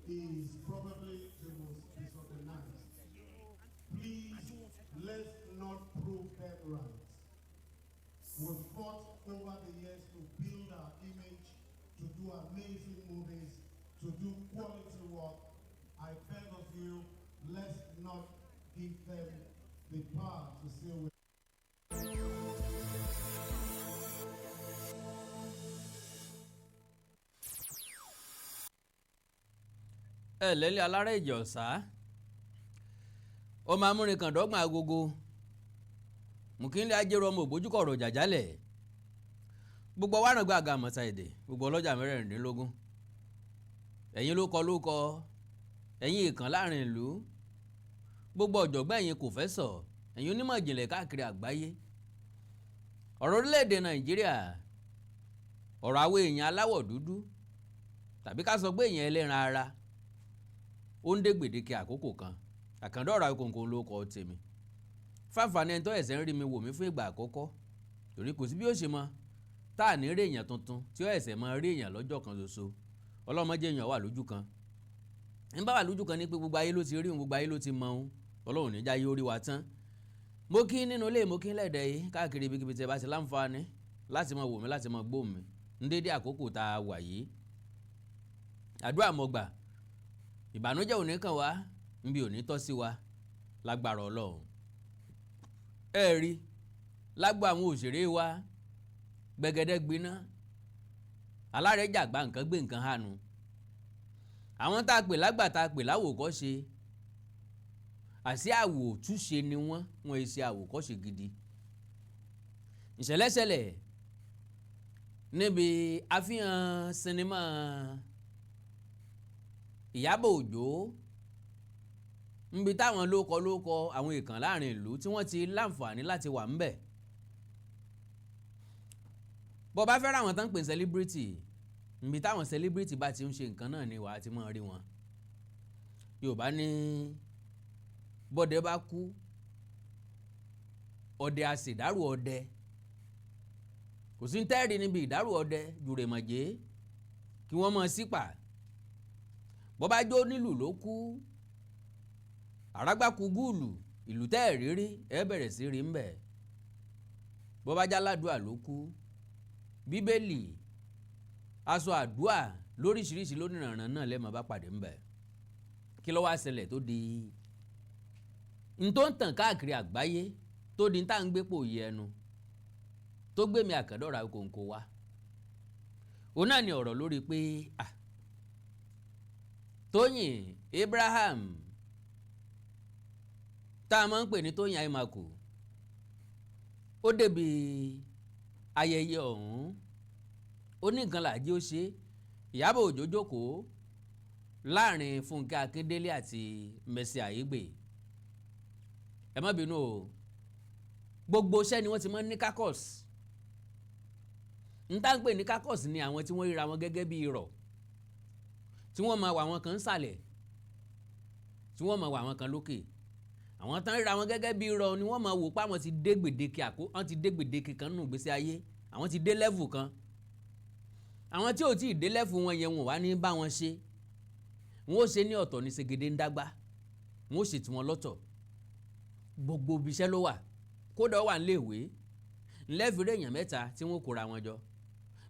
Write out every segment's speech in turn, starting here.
Is probably the most disorganized. Please, let's not prove them right. We fought over the years to build our image, to do amazing movies, to do quality work. I beg of you, let's not give them the power to say we Ẹ lẹ́lẹ́ alára ìjọ̀sá, ọmọ amúrinkàndọ́gbọ̀n agogo mùkínlẹ̀ ajérò, ọmọ ògbójúkọ̀rọ̀ jàjálẹ̀, gbogbo wàràǹgbà àga àmọ̀ta èdè, gbogbo ọlọ́jà 16, ẹ̀yin ló kọ ló kọ, ẹ̀yin ìkàn láàrin ìlú, gbogbo ọ̀jọ̀gbọ́n, ẹ̀yin kò fẹ́ sọ, ẹ̀yin onímọ̀ ìjìnlẹ̀ káàkiri àgbáyé. Ọ̀rọ̀ orílẹ̀-èdè Nàìjíríà, ọ̀rọ̀ àwọn èèyàn aláwọ̀ dúdú, tàbí ká sọ pé èèyàn ẹlẹ́ran ara, ó ń dé gbèdéke àkókò kan. Àkàndá ọ̀rọ̀ Àwíkòǹkò ló kọ tèmi. Fáfàní ẹni tó ẹ̀sẹ̀ ń rí mi wò mí fún ìgbà àkọ́kọ́, torí kò sí bí ó ṣe mọ tá à ní rí èèyàn tuntun tí ó ẹ̀sẹ̀ máa rí èèyàn lọ́jọ́ kan ṣoṣo. Ọlọ́mọdé èèyàn wà lójú kan, ń bá wà lójú kan ní pé gbogbo ayé ló ti rí òun, gbogbo ayé ló ti mọ òun. Ọlọ́run níjà yóò rí wa tán. Mo kí nínú ilé, mo kí lẹ́dẹ̀ yìí, káàkiri ibikíbi tí ẹ bá ti láǹfààní láti máa wò mí, láti máa gbóhùn mi ní dédé àkókò tá a wà yìí. Àdúrà mo gbà, ìbànújẹ́ ò ní kàn wá, níbi ò ní tọ́ sí wa lágbára Ọlọ́run. Ẹ rí lágbo àwọn òṣèré wa, gbẹgẹdẹ gbiná, alárẹ̀jàgbá nǹkan gbé nǹkan hánu. Àwọn tá a pè lágbà, tá a pè láwòkọ́ṣe, àṣì àwòtúnṣe ni wọ́n, wọ́n ṣe àwòkọ́ṣe gidi. Ìṣẹ̀lẹ̀ ṣẹlẹ̀ níbi àfihàn sinimá Ìyábọ̀ Òjó, níbi táwọn lóko lóko, àwọn ìkàn láàrin ìlú tí wọ́n ti láǹfààní láti wà ńbẹ̀. Bó bá fẹ́ ra àwọn tán ń pè celebrity, níbi táwọn celebrity bá ti ń ṣe nǹkan náà ni wàá ti máa rí wọn. Yorùbá ní bọ́dẹ bá kú, ọdẹ a sì dárò ọdẹ. Kò sí tẹ́ẹ̀rì níbi ìdárò ọdẹ jùrèmọ̀jẹ́ kí wọ́n mọ̀ sípà. Bó bá jó nílùú ló kú, àràgbákú gúùlù, ìlú tẹ́ẹ̀ rírí ẹ bẹ̀rẹ̀ sí rí ńbẹ̀. Bó bá jáládùá ló kú, Bíbélì, aṣọ àdúà lóríṣiríṣi lónìrànràn náà lẹ́mọ̀ bá pàdé ńbẹ̀. Kí ló wá ṣẹlẹ̀ tó di n tó ń tàn káàkiri àgbáyé, tó di tá à ń gbé pò yí ẹnu, tó gbé mi àkàndọ̀rà kòǹkò wa? Òun náà ni ọ̀rọ̀ lórí pé ah, Tóyìn Abraham, tá a máa ń pè ní Tóyìn Aimakhu, ó débi ayẹyẹ ọ̀hún, ó ní nǹkan làjí ó ṣe. Ìyábọ̀ Òjó jókòó láàrin Fúnkẹ́ Akíndélé àti Mercy Aigbe. Ẹ má bínú o, gbogbo iṣẹ́ ni wọ́n ti máa ń ní caucus. N tá ń pè ní caucus ni àwọn tí wọ́n ríra wọn gẹ́gẹ́ bí irọ̀, tí wọ́n máa wà wọn kan sàlẹ̀, tí wọ́n máa wà wọn kan lókè. Àwọn tán ríra wọn gẹ́gẹ́ bí irọ́ ni wọ́n máa wò pé àwọn ti dé gbèdéke àkó, wọ́n ti dé gbèdéke kan nínú ìgbésí ayé, àwọn ti dé level kan. Àwọn tí ò tí ì dé level wọn yẹn, wọn wá ní bá wọn ṣe. Wọn ó ṣe ní ọ̀tọ̀ ní ṣègede ń dágbá, wọn ó ṣe tiwọn lọ́tọ̀. Gbogbo ibi iṣẹ́ ló wà, kódà ó wà nílé ìwé ńlẹ́fìrí èèyàn mẹ́ta tí wọ́n kóra wọn jọ.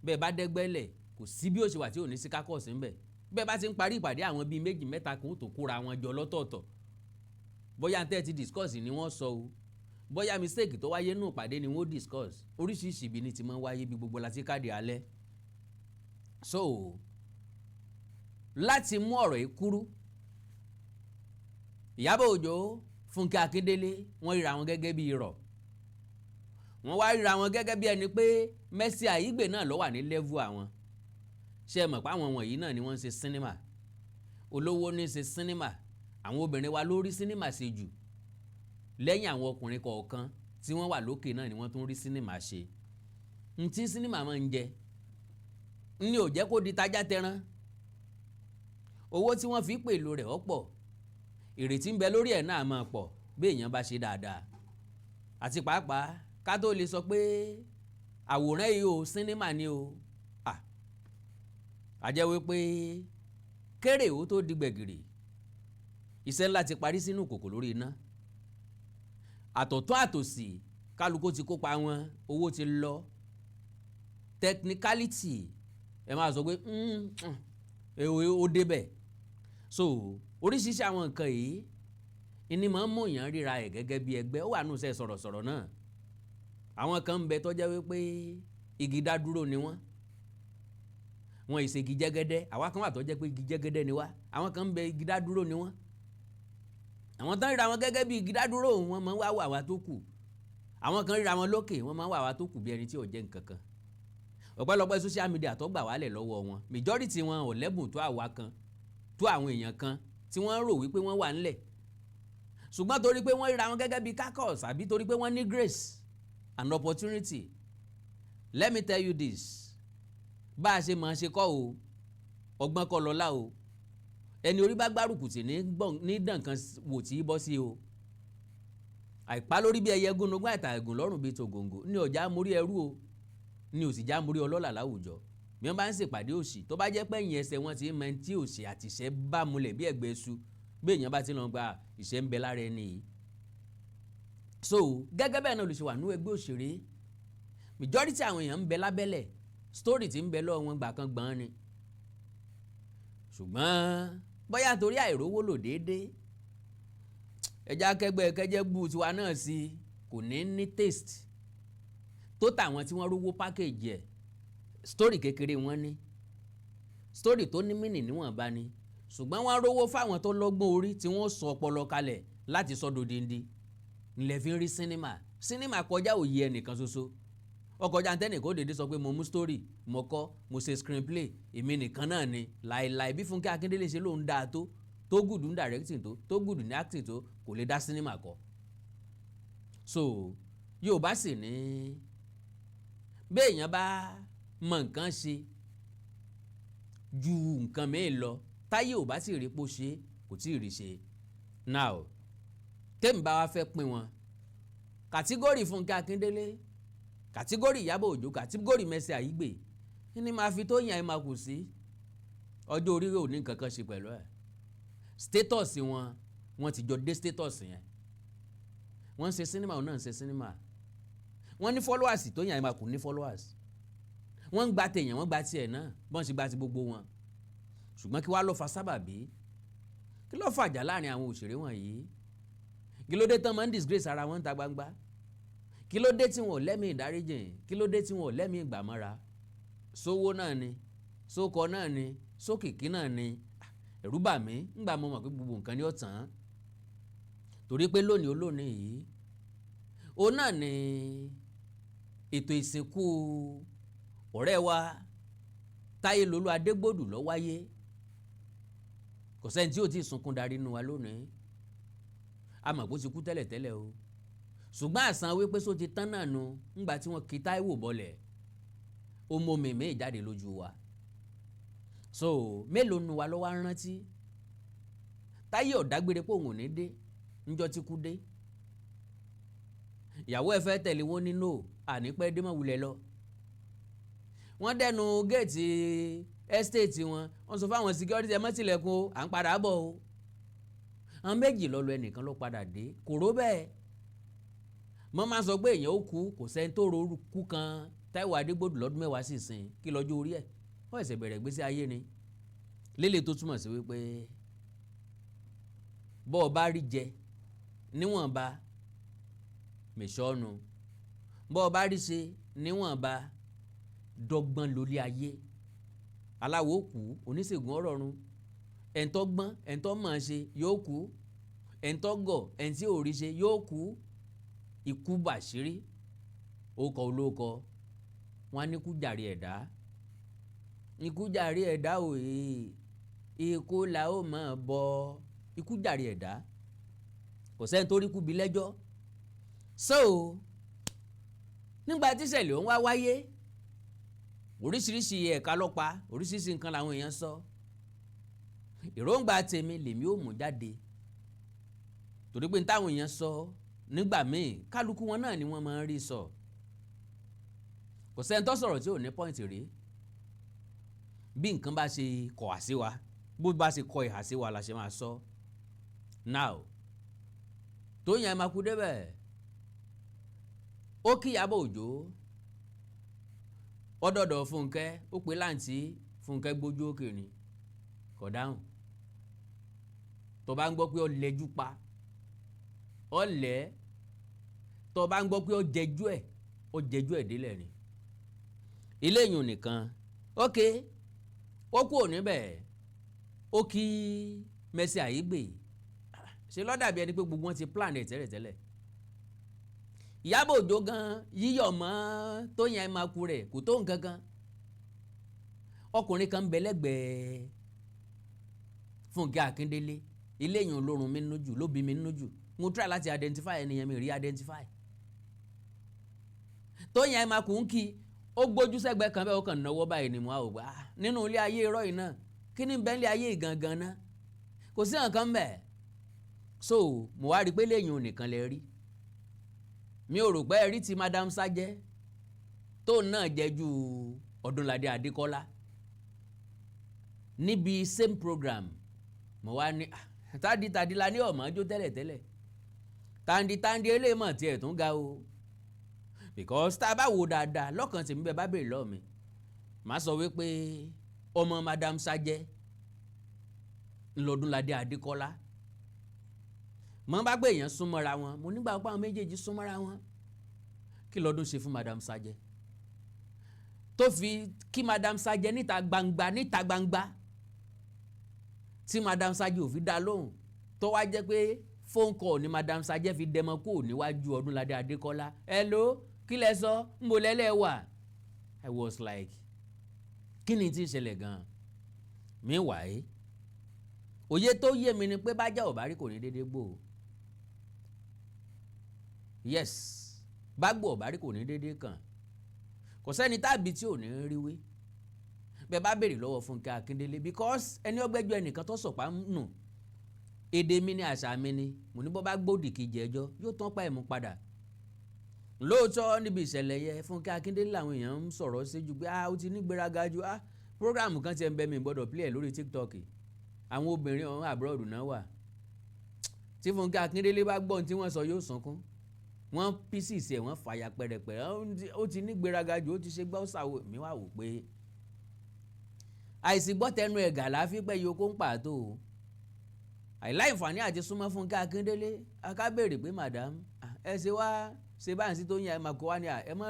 Bẹ́ẹ̀ bá dẹ́gbẹ́lẹ̀, kò sí bí ó ṣe wà tí ò ní sí caucus ńbẹ̀. Bẹ́ẹ̀ bá ti ń parí ìpàdé, àwọn bíi méjì mẹ́ta kan ó tó kóra wọn jọ lọ́tọ̀ọ̀tọ̀. Bóyá tẹ́ ti discuss ni wọ́n sọ o, bóyá mistake tó wáyé nù ìpàdé ni wọ́n discuss. Oríṣiríṣi ibi ni ti máa ń wáyé, bí gbogbo láti káàdì alẹ́. So láti mú ọ̀rọ̀ yìí kúrú, Ìyábọ̀ Òjó, Fúnkẹ́ Akíndélé, wọ́n ríra wọn gẹ́gẹ́ bí irọ́, wọ́n wá ríra wọn gẹ́gẹ́ bí ẹni pé Mercy Aigbe náà ló wà ní level àwọn. Ṣé ẹ mọ̀ pé àwọn wọ̀nyí náà ni wọ́n ń ṣe sinimá? Olówó ní ṣe sinimá. Àwọn obìnrin wa ló rí sinimá ṣe jù lẹ́yìn àwọn ọkùnrin kọ̀ọ̀kan tí wọ́n wà lókè náà ni wọ́n tún rí sinimá ṣe. Ntí sinimá máa ń jẹ ní ò jẹ́ kó di tajá tẹran. Owó tí wọ́n fi pèlò rẹ̀ ọ̀pọ̀, ìrètí ń bẹ lórí ẹ̀ náà máa pọ̀ bí èèyàn bá ṣe dáadáa. Àti pàápàá, ká tó lè sọ pé àwòrán yìí o, sinimá ni o, àjẹ́ wípé Kéré ó tó di gbẹ̀gìrì, iṣẹ́ ńlá ti parí sínú kòkò lórí iná. Àtọ̀tún àtòsì, kálukú ti kópa wọn, owó ti lọ. Technicality, ẹ máa sọ pé ó débẹ̀. So oríṣiríṣi àwọn nǹkan yìí ìní máa ń mú èèyàn ríra ẹ̀ gẹ́gẹ́ bí ẹgbẹ́. Ó wà nù sẹ́ sọ̀rọ̀sọ̀rọ̀ náà. Àwọn kan ń bẹ tó jẹ́ wípé igi dádúró ni wọ́n, wọn ìṣe igi jẹ́gẹ́dẹ́. Àwa kan wà tó jẹ́ pé igi jẹ́gẹ́dẹ́ ni wá. Àwọn kan ń bẹ, igi dádúró ni wọ́n. Àwọn tán ríra wọn gẹ́gẹ́ bí igi dádúró, wọn máa ń wá wà wá tó kù. Àwọn kan ríra wọn lókè, wọn máa ń wà wá tó kù bí ẹni tí ò jẹ́ nǹkan kan. Ọ̀pẹ́lọpẹ́ social media tó gbà wálẹ̀ lọ́wọ́ wọn, majority wọn ò lẹ́bùn tó àwa kan, tó àwọn èèyàn kan tí wọ́n rò wípé wọ́n wà ńlẹ̀. Ṣùgbọ́n torí pé wọ́n ríra wọn gẹ́gẹ́ bí caucus, àbí torí pé wọ́n ní grace and opportunity, let me tell you this: bá a ṣe máa ṣe kọ́ o, ọgbọ́n kọ́ lọ́lá o. Ẹni orí bá gbárùkù tì ní dànkan wò tí bọ́ sí o. Àìpá lórí bí ẹyẹ gúnugún, àìtàgùn lọ́rùn bíi tògòǹgò ní ọjà mórí ẹrú o, ní òsì já mórí ọlọ́lá láwùjọ. Bí wọ́n bá ń ṣèpàdé òsì, tó bá jẹ́ pé ẹ̀yìn ẹsẹ̀ wọn ti ń mọ tí òsì àtìṣẹ́ bá mulẹ̀ bí ẹ̀gbẹ́ iṣu, bí èèyàn bá ti lọ gba ìṣẹ́ ń bẹ lára ẹni yìí. So gẹ́gẹ́ bẹ́ẹ̀ náà ló ṣe wà ní ẹgbẹ́ òṣèré. Majority àwọn èèyàn ń bẹ lábẹ́lẹ̀, story tí ń bẹ lọ́wọ́ wọn gbà kan gbọ́n ni. Ṣùgbọ́n bóyá torí àìrówó lò déédéé, ẹja kẹgbẹ́ kẹjẹ bú tiwa náà sí, kò ní ní taste tó tàwọn tí wọ́n rówó package ẹ̀. Story kékeré wọn ní, story tó ní mínì níwọ̀nba ni, ṣùgbọ́n wọ́n rówó fáwọn tó lọ́gbọ́n orí tí wọ́n sọ ọpọlọ kalẹ̀ láti sọ dòdìndín ńlẹ̀ fi ń rí sinimá. Sinimá kọjá òye ẹnìkan ṣoṣo, ọkọjá ntẹ́nì kó dédé sọ pé mo mú story, mo kọ, mo ṣe screenplay, èmi nìkan náà ni. Láìláì, bí Fúnkẹ́ Akíndélé ṣe lóun dáa tó good ní directing, tó good ní acting, tó kò lè dá sinimá kọ. So Yorùbá sì ní béèyàn bá mọ nǹkan ṣe ju nǹkan mìíràn lọ, táyé ò bá sì rí pó ṣe, kò tí ì rí ṣe. Now, tẹ́mi bá wá fẹ́ pín wọn, category Fúnkẹ́ Akíndélé, category Ìyábọ̀ Òjó, category Mercy Aigbe ní máa fi Tóyìn Aimakhu sí. Ọjọ́ orí ò ní nǹkan kan ṣe pẹ̀lú ẹ̀. Status wọn, wọ́n ti jọ dé status yẹn. Wọ́n ń ṣe sinimá, òun náà ń ṣe sinimá. Wọ́n ní followers, Tóyìn Aimakhu ní followers. Wọ́n ń gba tèèyàn, wọ́n gba tiẹ̀ náà, bọ́n ṣe gba ti gbogbo wọn. Ṣùgbọ́n kí wàá ló fa sábàbí? Kí ló fàjà láàrin àwọn òṣèré wọ̀nyí? Kí ló dé tán máa ń disgrace ara wọn ta gbangba? Kí ló dé tí wọn ò lẹ́mìí ìdáríjìn? Kí ló dé tí wọn ò lẹ́mìí ìgbàmọ́ra? Sówó náà ni, sókọ náà ni, sókìkí náà ni. Ẹ̀rù bà mí ńgbà mo mọ̀ pé gbogbo nǹkan ni ó tàn án, torí pé lónìí olónìí yìí, òun náà ni ètò ìsìnkú ọ̀rẹ́ wa Táyé Lolú Adégbòdù ló wáyé. Kò sẹ́ni tí ò tí ì sunkún darí nu wa lónìí. A mọ̀ pé ó ti kú tẹ́lẹ̀tẹ́lẹ̀ o, ṣùgbọ́n àsán wípé só ti tán náà nu ńgbà tí wọ́n kí Táíwò bọlẹ̀, ó mọ mímí ìjáde lójú wa. So mélòó nu wa ló wá rántí Táyé ọ̀dágbére pé òun ò ní dé níjọ́ tí kú dé? Ìyàwó ẹ fẹ́ tẹ̀lé wọn nínú ànípẹ́ dé mọ̀ wulẹ̀ lọ. Wọ́n dẹnu géètì estate wọn, wọ́n sọ fáwọn security, "Ẹ má tilẹ̀kùn o, à ń padà bọ̀ o." Àwọn méjì lọ́lọ́, ẹnìkan ló padà dé. Kò ró bẹ́ẹ̀ mọ́. Máa sọ pé èèyàn ó kú, kò sẹ́ni tó ro kú kan Táíwò Adégbòdù lọ́dún 10 sí ìsìn. Kí lọ́jọ́ orí ẹ̀? Wọ́n ẹ̀sẹ̀ bẹ̀rẹ̀ gbésí ayé ni lélẹ̀, tó túmọ̀ sí wípé bọ́ ọ bá rí jẹ níwọ̀nba mẹ̀ṣọ́nu, bọ́ ọ bá rí ṣe níwọ̀nba, dọ́gbọ́n lórí ayé. Aláwo kú, oníṣègùn ọ̀rọ̀run, ẹ̀ńtọ́ gbọ́n, ẹ̀ńtọ́ mọ̀ ọ́n ṣe yóò kú, ẹ̀ńtọ́ gọ̀, ẹ̀ńtí ò rí ṣe yóò kú. Ikú bàṣírí ókọ olóko wọn á ní kú jàre ẹ̀dá, ikú jàre ẹ̀dá òye, ikú la ó máa bọ, ikú jàre ẹ̀dá. Kò sẹ́ni tó rí kú bí lẹ́jọ́. So nígbà tí ìṣẹ̀lẹ̀ ọ̀hún wá wáyé, oríṣiríṣi ẹ̀ka lọ́pa, oríṣiríṣi nǹkan làwọn èèyàn sọ. Èròǹgbà tèmi lèmi ò mú jáde, torí pé táwọn èèyàn sọ nígbà míì, kálukú wọn náà ni wọ́n máa ń rí sọ. Kò sẹ́ni tó sọ̀rọ̀ tí ò ní point rí. Bí nǹkan bá ṣe kọ̀ wá sí wa, Bó bá ṣe kọ ìhà sí wa la ṣe máa sọ. Now, Tóyìn Aimakhu débẹ̀, ó kí Ìyábọ̀ Òjó, ọdọọdọ Fúnkẹ́, ó pe láǹtí Fúnkẹ́, gbójú òkè ni, kò dáhùn. Tó bá ń gbọ́ pé ó lẹ́jú pa, ó lẹ́, tó bá ń gbọ́ pé ó jẹjú ẹ̀, ó jẹjú ẹ̀ délẹ̀ ni. Eléyìí nìkan, ok, ó kúrò níbẹ̀, ó kí Mercy Aigbe. Ṣe ló dàbí ẹni pé gbogbo wọn ti plan ẹ̀ tẹ́lẹ̀tẹ́lẹ̀? Ìyábọ̀ Òjó gan yíyọ̀ mọ́ Tóyìn Aimakhu rẹ̀ kò tó nǹkan kan. Ọkùnrin kan ń bẹ lẹ́gbẹ̀ẹ́ Fúnkẹ́ Akíndélé. Eléyìí olórun mi nínú jù, ló bí mi nínú jù. Mo try láti identify ẹnìyẹn, mi rí identify. Tóyìn Aimakhu ń kí, ó gbójú sẹ́gbẹ̀ẹ́ kan bẹ́ẹ̀, ó kàn náwó báyìí ni. Mo á wò pé, ah, nínú ilé ayé irọ́ yìí náà, kí ni bẹ́ẹ̀ ilé ayé gangan náà? Kò sí nǹkan bẹ́ẹ̀. So mo wá rí i pé lẹ́yìn òun nìkan lè rí. Mi ò rò pé ẹ rí ti Madam Sajẹ tóun náà jẹ́ ju Ọdúnládé Adékọ́lá níbi same program. Mo wá ní tádì tádì la ní ọ̀mọ́ jó tẹ́lẹ̀tẹ́lẹ̀, tàǹdì tàǹdì eléyìí mọ̀ tiẹ̀ tún ga o, because tá a bá wò dáadáa, lọ́kàn tèmi, bẹ́ẹ̀ bá béèrè lọ́ọ̀ mi, màá sọ wípé ọmọ Madam Sajẹ ńlọdúnládé Adékọ́lá. Mọ bá gbé èèyàn súnmọ́ra wọn, mo nígbà pé àwọn méjèèjì súnmọ́ra wọn. Kí lọ́dún ṣe fún Madam Sajẹ tó fi kí Madam Sajẹ níta gbangba, níta gbangba, tí Madam Sajẹ ò fi dá lóhùn, tó wá jẹ́ pé phone call ni Madam Sajẹ fi dẹmọ kó níwájú Ọdúnládé Adékọ́lá? Hello, kí lẹ sọ? Ń bo lẹ́lẹ́ wà? I was like, kí ni tí ń ṣẹlẹ̀ gan-an? Meanwhile, òye tó yé mi ni pé bájá ò bá rí, kò ní déédéé gbò. Yes, bágbó ò bá rí, kò ní déédéé kàn. Kò sẹ́ni tábì tí ò ní rí wí. Bẹ́ẹ̀ bá béèrè lọ́wọ́ Fúnkẹ́ Akíndélé, because ẹni ọgbẹ́jọ́ ẹnìkan tó sọ̀pá nù, èdè mi ni, àṣà mi ni. Mo ní bọ́ bá gbòdì kejì ẹjọ́, yóò tán pa ẹ̀mú padà. Lóòótọ́, níbi ìṣẹ̀lẹ̀ yẹ, Fúnkẹ́ Akíndélé làwọn èèyàn ń sọ̀rọ̀ sí ju pé ah, ó ti ní gbéraga ju. Ah, program kan ti ẹ̀ ń bẹ, mi gbọ́dọ̀ play ẹ̀ lórí TikTok. Àwọn obìnrin ọ̀hún, abroad náà wà. Tí Fúnkẹ́ Akíndélé bá gbọ́n tí wọ́n sọ, yóò sunkún. Wọ́n pieces ẹ̀, wọ́n fàyà pẹ̀rẹ̀pẹ̀rẹ̀. Ó ti ní gbéraga jù, ó ti ṣe gbọ́ ṣàwò. Mi wá wò pé àìsí gbọ́tẹnu ẹ̀gà láfi pẹ́ yòókù ń pàtó àìláìfàní àti súnmọ́ Fúnkẹ́ Akíndélé. Aká béèrè pé, "Madam, ẹ ṣe wá ṣe báyìí sí Tóyìn Aimakhu wá ní ẹ mọ́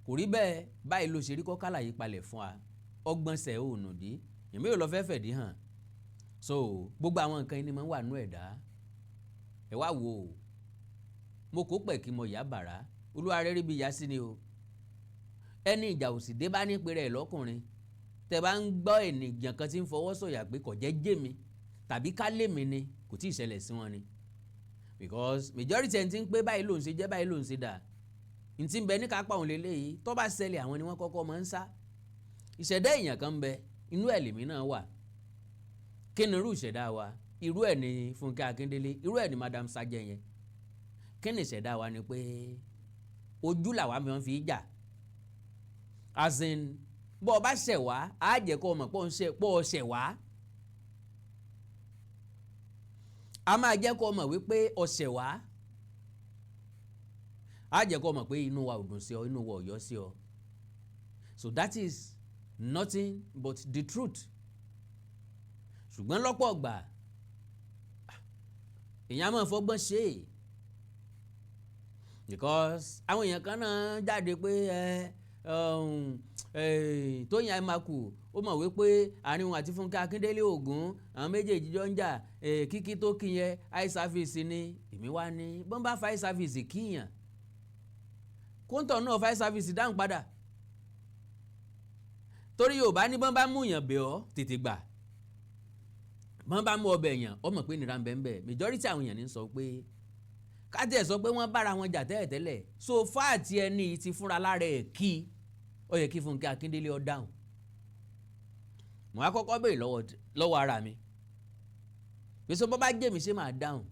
kò rí bẹ́ẹ̀, báyìí ló ṣe rí." Kọ́ kálàyé palẹ̀ fún wa. Ọgbọ́n sẹ̀ ò nùdí èmi ò lọ fẹ́ fẹ̀dí hàn. So gbogbo àwọn nǹkan yìí ni máa ń wà nú ẹ̀dá. Ẹ wá wò ó, mo kó pẹ̀ kí mo yá bàrá olúwa rẹ̀ rí bí yá sí ni o. Ẹni ìjà òsì dé bá ní pèrè ẹ̀ lọ́kùnrin, tẹ bá ń gbọ́ ènìyàn kan tí ń fọwọ́ sọ̀yà pé kò jẹ́ jẹ́ mi tàbí ká lé mi ni, kò tí ì ṣẹlẹ̀ sí wọn ni, because majority ẹni tí ń pé báyìí lòún ṣe jẹ́, báyìí lòún ṣe dà, n tí ń bẹ ní kápá òun lélẹ́yìí, tó bá ṣẹlẹ̀, àwọn ni wọ́n kọ́kọ́ máa ń sá. Ìṣẹ̀dá èèyàn kan ń bẹ, inú ẹ̀ lèmi náà wà. Kí ni irú ìṣẹ̀dá wa? Irú ẹ̀ ni Fúnkẹ́ Akíndélé, irú ẹ̀ ni Madam Sajẹ yẹn. Kí ni ìṣẹ̀dá wa? Ni pé ojú làwa máa ń fi jà, as in, bọ́ ọ bá ṣẹ̀ wá, á jẹ́ kó o mọ̀ pé ọ ṣẹ̀ wá. A máa jẹ́ kó o mọ̀ wípé ọ ṣẹ̀ wá. Á jẹ́ kó o mọ̀ pé inú wa ò dùn sí ọ, inú wa ò yọ sí ọ. So that is nothing but the truth. Ṣùgbọ́n lọ́pọ̀ ọgbà, èèyàn máa fọgbọ́n ṣe é, because àwọn èèyàn kan náà jáde pé ẹ Tóyìn Aimakhu, ó mọ̀ wípé àárín òun àti Fúnkẹ́ Akíndélé Ògún, àwọn méjèèjì jọ ń jà. Kíkí tó kí yẹn, eye service ni. Èmi wá ní bọ́n bá fa eye service kíyàn, kóńtọ̀ náà fa eye service dáhùn padà, torí Yorùbá ní bọ́n bá mú yàn bẹ̀ ọ́, tètè gbà. Bọ́n bá mú ọbẹ̀ yàn, ọmọ pé nira ń bẹ ń bẹ. Majority àwọn èèyàn ní sọ pé kájẹ sọ pé wọ́n bára wọn jà tẹ́lẹ̀tẹ́lẹ̀. So fáàtì ẹni ti fúnra lára ẹ̀, kí ó yẹ kí Fúnkẹ́ Akíndélé ó dáhùn. Mo á kọ́kọ́ béèrè lọ́wọ́ ara mi pé sọ bọ́ bá jẹ́ mi, ṣé màá dáhùn?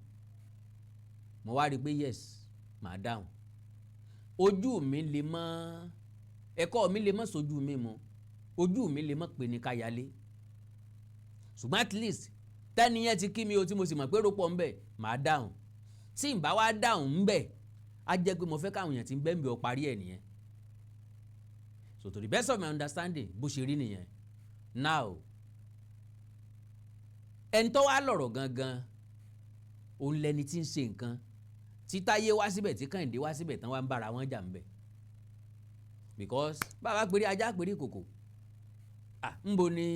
Mo wá rí i pé yes, màá dáhùn. Ojú mi lè mọ́, ẹ̀kọ́ mi lè mọ́ sójú mi mu, ojú mi lè mọ́ pé ní káyálé. Ṣùgbọ́n at least tẹ́ni yẹn ti kí mi o, tí mo sì mọ̀ pé ròpọ̀ ń bẹ̀, màá dáhùn. Tí n bá wá dáhùn ń bẹ̀, á jẹ́ pé mo fẹ́ káwọn èèyàn ti ń bẹ́ ń bẹ̀ ọ parí ẹ̀ nìyẹn. So to the best of my understanding, bó ṣe rí nìyẹn. Now, ẹni tó wá lọ̀rọ̀ gangan, òun lẹni tí ń ṣe nǹkan tí Táyé wá síbẹ̀, tí Kẹ́hìndé wá síbẹ̀, tán wá ń bára wọn jà ń bẹ̀, because bàbá pèrè ajá pèrè kòkò. Ah, ńbo ni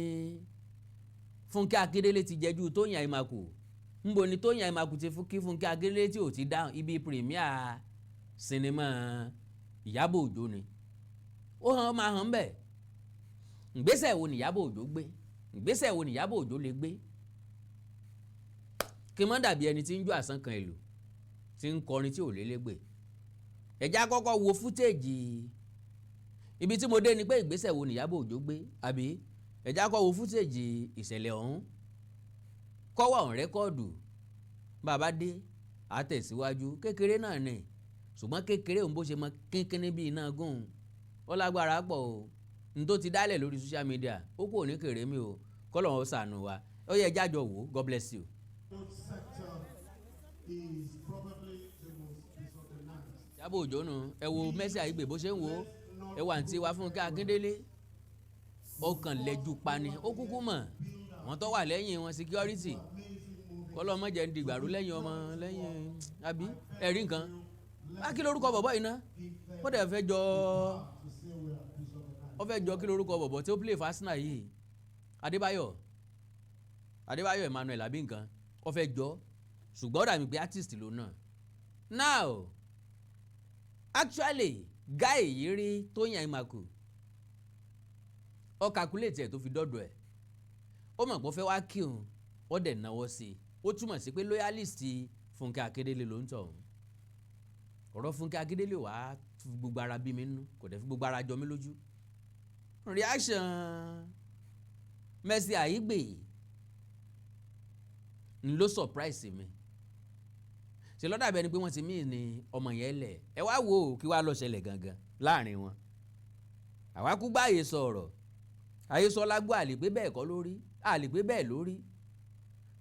Fúnkẹ́ Akíndélé ti jẹ́jú Tóyìn Àìmàkù? Ńbo ni Tóyìn Àìmàkù ti fún kí Fúnkẹ́ Akíndélé tí ò ti dáhùn? Ibi premiere sinimá Ìyábọ̀ Òjó ni ó hàn, máa hàn bẹ́ẹ̀. Ìgbésẹ̀ wo ni Ìyábọ̀ Òjó gbé? Ìgbésẹ̀ wo ni Ìyábọ̀ Òjó lè gbé? Kí n má dàbí ẹni tí ń jó àsán kan ìlú, tí ń kọrin tí ò lélégbè. Ẹ̀já kọ́kọ́ wo footage ibi tí mo dé ni pé ìgbésẹ̀ wo ni Ìyábọ̀ Òjó gbé, àbí ẹ̀já kọ́ wo footage ìṣẹ̀lẹ̀ ọ̀hún kọ́wọ́ on record. Bàbá dé, àtẹ̀síwájú. Kékeré náà ni, ṣùgbọ́n kékeré òun bó ṣe mọ kínkínní bíi iná gùn, ó lágbára pọ̀ o. N tó ti dálẹ̀ lórí social media, ó kò ní kéré mi o. Kọ́lọ̀ ó ṣàánú wa. Ó yẹ jájọ wò. God bless you. Sector is probably the most disorganized. Ìyábọ̀ Òjó nu. Ẹ wo Mercy Aigbe bó ṣe ń wo. Ẹ wà ní tiwa Fúnkẹ́ Akíndélé, ọkàn lẹ́jú pani. Ó kúkú mọ̀ àwọn tó wà lẹ́yìn wọn, security. Kọ́lọ́mọ́jẹ ń dìgbàrú lẹ́yìn ọmọ lẹ́yìn àbí ẹ̀rí nǹkan. Á kí lórúkọ bọ̀bọ̀ yìí ná? Ó dẹ̀ fẹ́ jọ, To say we are disorganized. ó fẹ́ jọ, kí lórúkọ bọ̀bọ̀ tí ó play for Arsenal yìí? Adébáyọ̀, Adébáyọ̀ Emmanuel àbí nǹkan. Ó fẹ́ jọ, ṣùgbọ́n ó dàbí pé artist ló náà. Now, actually, guy yìí rí Tóyìn Àìmàkù, ó calculate ẹ̀ tó fi dọ́dọ̀ ẹ̀. Ó mọ̀ pé ó fẹ́ wá kí òun, ó dẹ̀ náwó sí i. Ó túmọ̀ sí pé loyalist Fúnkẹ́ Akíndélé ló ń tọ̀ òun. Ọ̀rọ̀ Fúnkẹ́ Akíndélé wàá fi gbogbo ara bí mi nínú, kò dẹ̀ fi gbogbo ara jọ mí lójú. Reaction Mercy Aigbe ń ló surprise mi. Ṣe lọ́dà bẹ́ẹ̀ ni pé wọ́n ti mí ní ọmọ yẹn lẹ̀. Ẹ wá wò ó, kí wàá lọ ṣẹlẹ̀ gangan láàrin wọn. Àwa kú gbá àyè sọ̀rọ̀, àyè sọ lágbó, àlè pé bẹ́ẹ̀ kọ́ lórí, àlè pé bẹ́ẹ̀ lórí,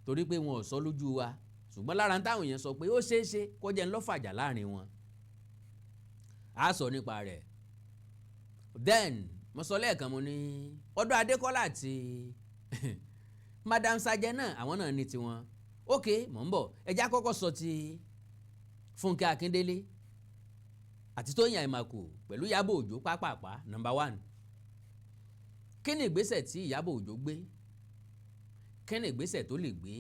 torí pé wọn ò sọ lójú wa. Ṣùgbọ́n lára táwọn èèyàn sọ pé ó ṣeé ṣe kó jẹ́ ńlọ́fàjà láàrin wọn, á sọ nípa rẹ̀. Then mo sọ lẹ́ẹ̀kan, mo ní ọ̀dọ̀ Adékọ́lá àti Madam Sajẹ náà, àwọn náà ní tiwọn. Ok, mò ń bọ̀. Ẹjẹ́ àkọ́kọ́ sọ ti Fúnkẹ́ Akíndélé àti Tóyìn Àìmàkù pẹ̀lú Ìyábọ̀ Òjó pápápá. Number one, kí ni ìgbésẹ̀ tí Ìyábọ̀ Òjó gbé? Kí ni ìgbésẹ̀ tó lè gbé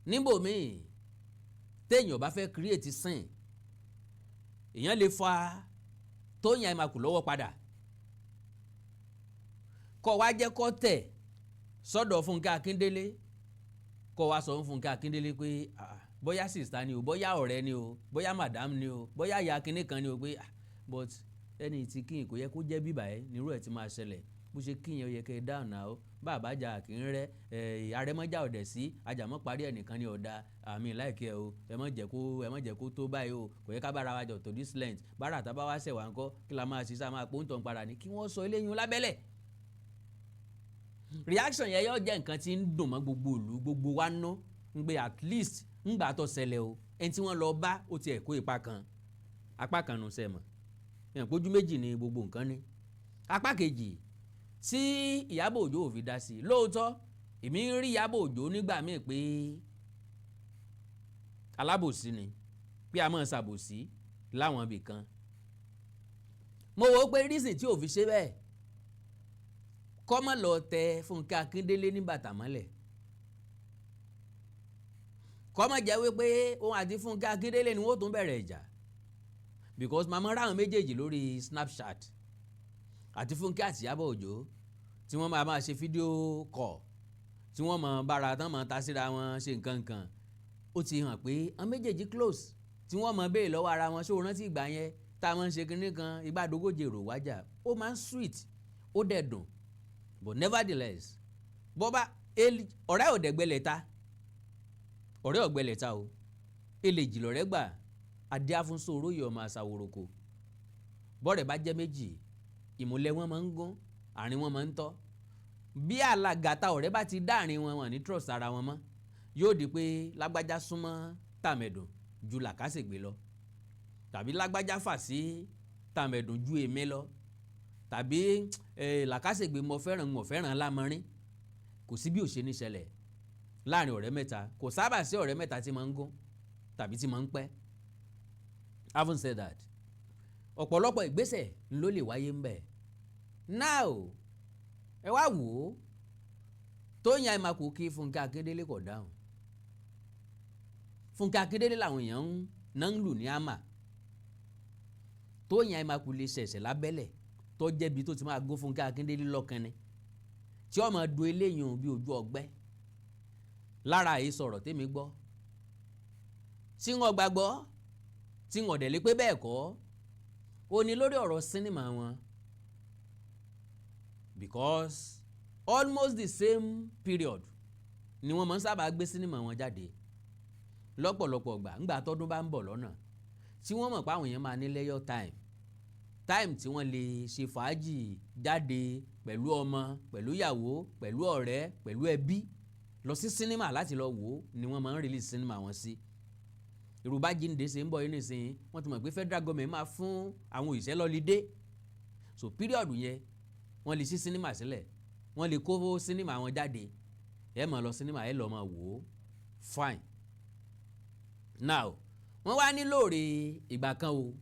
níbòmíì téèyàn bá fẹ́ create scene? Èèyàn lè fa Tóyìn Àìmàkù lọ́wọ́ padà, kọ́ wá jẹ́ kọ́ tẹ̀ sọ́dọ̀ Fúnkẹ́ Akíndélé, kọ́ wá sọ fún Fúnkẹ́ Akíndélé pé bóyá sister ni o, bóyá ọ̀rẹ́ ni o, bóyá madam ni o, bóyá ìyá kínní kan ni o, pé but ẹni tí kíyìn kò yẹ kó jẹ́ bíbà ẹ́ nírú ẹ̀ ti máa ṣẹlẹ̀. Bó ṣe kíyìn, ó yẹ kẹ́ ẹ dáhùn náà ó. Bàbá jà kì í rẹ́ ẹ, àrẹ́mọ́jà ọ̀dẹ̀ sí ajàmọ́ parí ẹ̀ nìkan ní ọ̀dà àmì láìkẹ́ o. Ẹ má jẹ́ kó tó báyìí o. Kò yẹ ká bára wa jọ to this length. Bára tá bá wá ṣẹ̀ wá ńkọ́? Kí la máa ṣe? Sá máa pọ́ńtọ̀ padà ní kí wọ́n sọ eléyìí lábẹ́lẹ̀. Reaction yẹn yóò jẹ́ nǹkan tí ń dùn mọ́ gbogbo ìlú, gbogbo wa ná ń gbé. At least ńgbà tó ṣẹlẹ̀ o, ẹni tí wọ́n lọ bá, ó tiẹ̀ kó ipa kan, apá kan nù sẹ́mọ̀ yẹn pójú méjì ni gbogbo nǹkan ní. Apá kejì tí Ìyábọ̀ Òjó ò fi dá sí, lóòótọ́ èmi ń rí Ìyábọ̀ Òjó nígbà míì pé alábòsí ni, pé a máa ṣàbòsí láwọn ibì kan. Mo wò ó pé reason tí ò fi ṣe bẹ́ẹ̀, kọ́ mọ́ lọ tẹ Fúnkẹ́ Akíndélé ní bàtà mọ́lẹ̀, kọ́ mọ́ jẹ́ wípé òun àti Fúnkẹ́ Akíndélé ni wọ́n tún bẹ̀rẹ̀ ìjà, because màmá ráwọn méjèèjì lórí Snapchat, àti Fúnkẹ́ àti Ìyábọ̀ Òjó, tí wọ́n máa máa ṣe video call, tí wọ́n máa bára tán, máa ta síra wọn, ṣe nǹkan kan. Ó ti hàn pé àwọn méjèèjì close, tí wọ́n máa béèrè lọ́wọ́ ara wọn, ṣé o rántí ìgbà yẹn tá a máa ń ṣe kinní kan, ìgbàdógójì èrò wájà? Ó máa ń sweet, ó dẹ̀ dùn. But nevertheless, bọ́bá ọ̀rẹ́ ò dẹ̀gbẹ́lẹ̀ ta, ọ̀rẹ́ ọ̀gbẹ́lẹ̀ ta o, èlèjì lọ̀rẹ́ gbà. Adé afúnṣe oróyè ọmọ àṣàwòròkò. Bọ́rẹ̀ bá jẹ́ méjì, ìmùlẹ̀ wọn máa ń gún, àárín wọn máa ń tọ́. Bí alàgàtà ọ̀rẹ́ bá ti dáàrin wọn, wọn ní trust ara wọn mọ́. Yóò di pé lágbájá súnmọ́ tàmẹ̀dùn ju làkàṣègbè lọ, tàbí lágbájá fà sí tàmẹ̀dùn ju èmi lọ, tàbí làkàṣègbè mo fẹ́ràn, mo fẹ́ràn lámọrin. Kò sí bí ò ṣe ní ṣẹlẹ̀ láàrin ọ̀rẹ́ mẹ́ta. Kò sábà sí ọ̀rẹ́ mẹ́ta tí máa ń gún tàbí tí máa ń pẹ́. Having said that, ọ̀pọ̀lọpọ̀ ìgbésẹ̀ ló lè wáyé ń bẹ̀. Now, ẹ wá wò ó, Tóyìn Aimakhu kí Fúnkẹ́ Akíndélé, kò dáhùn. Fúnkẹ́ Akíndélé làwọn èèyàn ń náà ń lù ní àmà. Tóyìn Aimakhu lè ṣẹ̀ṣẹ̀ lábẹ́lẹ̀ tó jẹ́bi tó ti máa gún Fúnkẹ́ Akíndélé lọ́kàn ni, tí ó máa do eléyìí bí ojú ọgbẹ́ lára. Àyè sọ̀rọ̀ tèmi gbọ́ tí wọ́n gbàgbọ́, tí wọ́n dẹ̀ lé pé bẹ́ẹ̀ kọ́, ó ní lórí ọ̀rọ̀ sinimá wọn, because almost the same period ni wọ́n máa ń sábà gbé sinimá wọn jáde lọ́pọ̀lọpọ̀ gbà. Ńgbà tọ́dún bá ń bọ̀ lọ́nà, tí wọ́n mọ̀ pé àwọn èèyàn máa ní leisure time tí wọ́n lè ṣe fàájì jáde pẹ̀lú ọmọ, pẹ̀lú ìyàwó, pẹ̀lú ọ̀rẹ́, pẹ̀lú ẹbí lọ sí sinimá láti lọ wò ó, ni wọ́n máa ń release sinimá wọn sí. Yorùbá jíǹde ṣe ń bọ̀ yín nísìnyí, wọ́n ti mọ̀ pé federal government máa fún àwọn òṣìṣẹ́ l'holiday, so period yẹn, wọ́n lè ṣí sinimá sílẹ̀, wọ́n lè kó sinimá wọn jáde. Ẹ máa lọ sinimá, ẹ lọ máa wò ó. Fine. Now, wọ́n wá ní lóòrè ìgbà kan o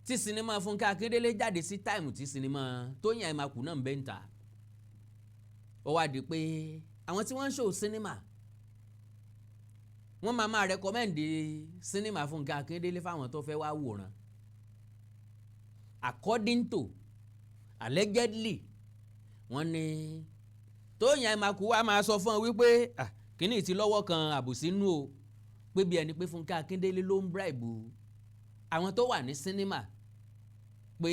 tí sinimá Fúnkẹ́ Akíndélé jáde sí time tí sinimá Tóyìn Aimakhu náà ń bẹ́ ń ta. Ó wá di pé àwọn tí wọ́n ń show sinimá, wọ́n máa recommend sinimá Fúnkẹ́ Akíndélé fáwọn tó fẹ́ wá wòran. According to, allegedly, wọ́n ní Tóyìn Aimakhu wá máa sọ fún ọ wípé kíní ti lọ́wọ́ kan àbòsí nú o, pé bí ẹni pé Fúnkẹ́ Akíndélé ló ń bribe àwọn tó wà ní sinimá pé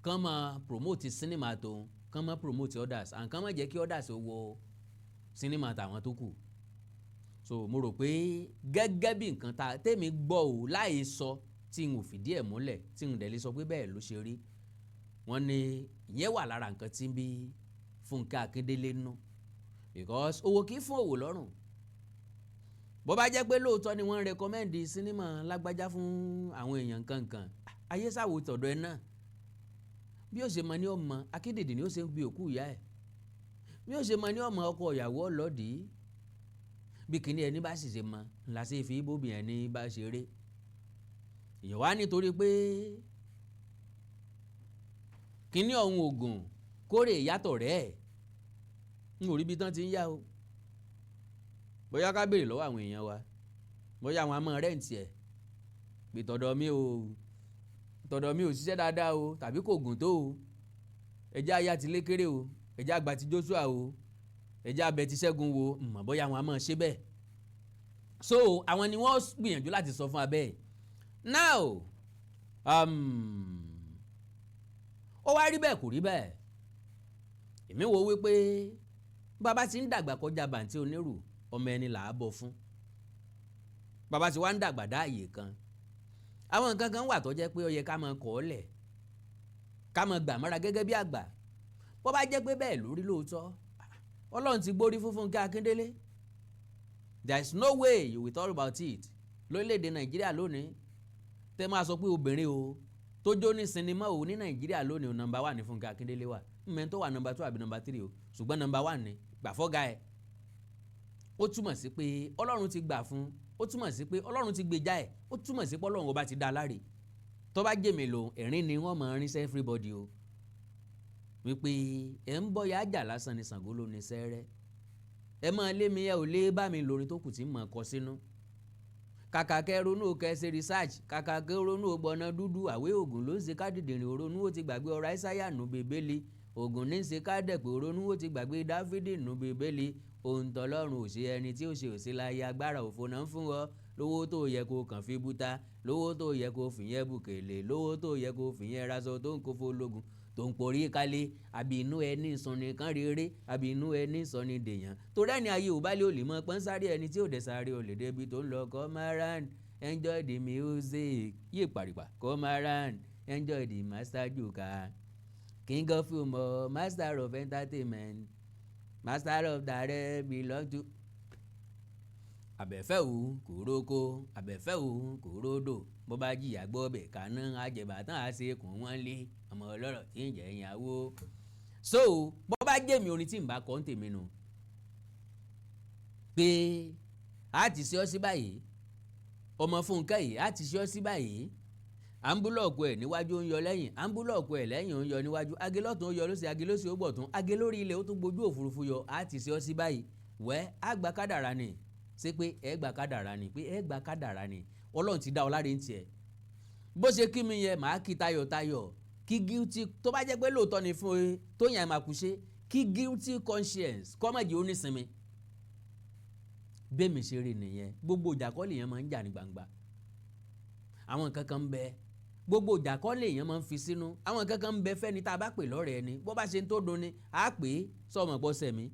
kán máa promote sinimá tóun, kán máa promote others and kán máa jẹ́ kí others ó wo sinimá tàwọn tó kù. So mo rò pé gẹ́gẹ́ bí nǹkan ta tèmi gbọ́ ò láì sọ, tí n ò fìdí ẹ̀ múlẹ̀, tí n dẹ̀ lè sọ pé bẹ́ẹ̀ ló ṣe rí, wọ́n ní ìyẹn wà lára nǹkan tí ń bí Fúnkẹ́ Akíndélé nú, because owó kì í fún òwò lọ́rùn. Bó bá jẹ́ pé lóòótọ́ ni wọ́n ń recommend sinimá lágbájá fún àwọn èèyàn kankan, ayé sáwò tọ̀dọ̀ ẹ náà. Bí ó ṣe mọ ní ọmọ akédèdè ni ó ṣe ń bi òkú ìyá ẹ̀, bí ó ṣe mọ ní ọmọ ọkọ ìyàwó ọlọ́dìí, bí kìíní ẹni bá sì ṣe mọ ńlá ṣe fi bóbi ẹni bá ṣeré. Èèyàn wá nítorí pé kìíní ọ̀hún ògùn kórè ìyàtọ̀ rẹ̀ ń ò rí ibi tán ti ń yá o. Bóyá ká béèrè lọ́wọ́ àwọn èèyàn wa, bóyá àwọn amọ̀ rent ẹ̀ pé tọ̀dọ̀ mi ò ṣiṣẹ́ dáadáa o, tàbí kò gùn tó o, ẹjẹ́ aya ti lékéré o, ẹjẹ́ àgbà ti Joshua o, ẹjẹ́ abẹ ti Ṣẹ́gun wo mọ̀, bóyá àwọn amọ̀ ṣe bẹ́ẹ̀. So àwọn ni wọ́n gbìyànjú láti sọ fún abẹ́. Now, ó wá rí bẹ́ẹ̀, kò rí bẹ́ẹ̀. Èmi wo wípé bàbá ti ń dàgbà kọjá bàǹtí onírù, ọmọ ẹni là á bọ̀ fún. Bàbá ti wá ń dàgbà dá àyè kan, àwọn nǹkan kan wà tó jẹ́ pé ó yẹ ká máa kọ́ ọ lẹ̀, ká máa gbà mọ́ra gẹ́gẹ́ bí àgbà. Bó bá jẹ́ pé bẹ́ẹ̀ lórí lóòótọ́, Ọlọ́run ti gbórí fún Fúnkẹ́ Akíndélé. There is no way you will talk about it lórílẹ̀‐èdè Nàìjíríà lónìí, tẹ́ máa sọ pé obìnrin o tó jó ní sinimá o ní Nàìjíríà lónìí o, number one ní Fúnkẹ́ Akíndélé wà. Mmẹ́ tó wà number two àbí number three o, ṣùgbọ́n number one ní gbà fọ́gà ẹ̀. Ó túmọ̀ sí pé Ọlọ́run ti gbà fún, ó túmọ̀ sí pé Ọlọ́run ti gbèjà ẹ̀, ó túmọ̀ sí pé Ọlọ́run ọba ti dá a láre. Tó bá jèmí lò, ẹ̀rín ni wọ́n máa rin sí everybody o, wípé ẹ̀ ń bọ́ yájà lásán ni Ṣàngó ló ní sẹ́rẹ́. Ẹ máa lé mi, ẹ ò lé bá mi lórin tó kù tí mọ̀ kọ sínú. Kàkà kẹ́ ronú, kẹ́ ṣe research. Kàkà kẹ́ ronú, gbọ̀nà dúdú àwé ògùn ló ń ṣe kádìdìrín òronú, ó ti gbàgbé ọ̀rọ̀ Àìsáyà nù bèbélì. Ògùn ní ń ṣe kádẹ̀pẹ̀ òronú, ó ti gbàgbé Dáfídì nù bèbélì. Ohun tọ́lọ́run ò ṣe, ẹni tí ó ṣe ò sí láyé. Agbára òfò náà ń fún ọ lówó tó yẹ kó kàn fi búta, lówó tó yẹ kó fìyẹn bùkèlè, lówó tó yẹ kó fìyẹn raṣọ tó ń kó fọlọ́gùn tó ń porí kálé. Àbí inú ẹni sọ ní kán rere, àbí inú ẹni sọ ní dèèyàn, torí ẹni ayé ò bá lè ò lè mọ pọ́n sáré, ẹni tí ò dẹ̀ sáré ò lè débi tó ń lọ. Come around, enjoy the music, yé pàrìpà. Come around, enjoy the master juka. King of humour, master of entertainment, master of direct belong to. Àbẹ̀fẹ́ ò kòrókó, àbẹ̀fẹ́ ò kòródò, bó bá jìyà gbọ́ bẹ̀ kaná, àjẹbàtàn àṣekùn wọn lé ọmọ ọlọ́rọ̀ tí ń jẹ́ ìyàwó. So bó bá jẹ́ mi, orin tí ń bá kọ́ ń tèmi nu pé a ti ṣe ọ́ sí báyìí, ọmọ Fúnkẹ́ yìí, a ti ṣe ọ́ sí báyìí. À ń block ẹ̀ níwájú, ó ń yọ lẹ́yìn. À ń block ẹ̀ lẹ́yìn, ó ń yọ níwájú. Age lọ́tún, ó yọ lósì. Age lósì, ó gbọ̀tún. Age lórí ilẹ̀, ó tún gbójú òfurufú yọ. A ti ṣe ọ́ sí báyìí. Wẹ́ á gba kádàrá ni. Ṣé pé ẹ gba kádàrá ni? Pé ẹ gba kádàrá ni. Ọlọ́run ti dá ọ láre ń tiẹ̀. Bó ṣe kí mi yẹn, màá kí tayọ̀tayọ̀. Kí guilty tó bá jẹ́ pé lóòótọ́ ni fún e tó yàn máa kú ṣe, kí guilty conscience kọ́mọ̀jì ó nísinmi. Bẹ́ẹ̀ mi ṣe rí nìyẹn. Gbogbo ìjà kọ́ lèèyàn máa ń jà ní gbangba. Àwọn nǹkan kan ń bẹ, gbogbo ìjà kọ́ lèèyàn máa ń fi sínú. Àwọn nǹkan kan ń bẹ fẹ́ni tá a bá pè lọ́rẹ̀ẹ́ ẹni, bó bá ṣe ń tó dùn ni, á pè é, sọ̀mọ̀ pọ̀ sẹ̀mí,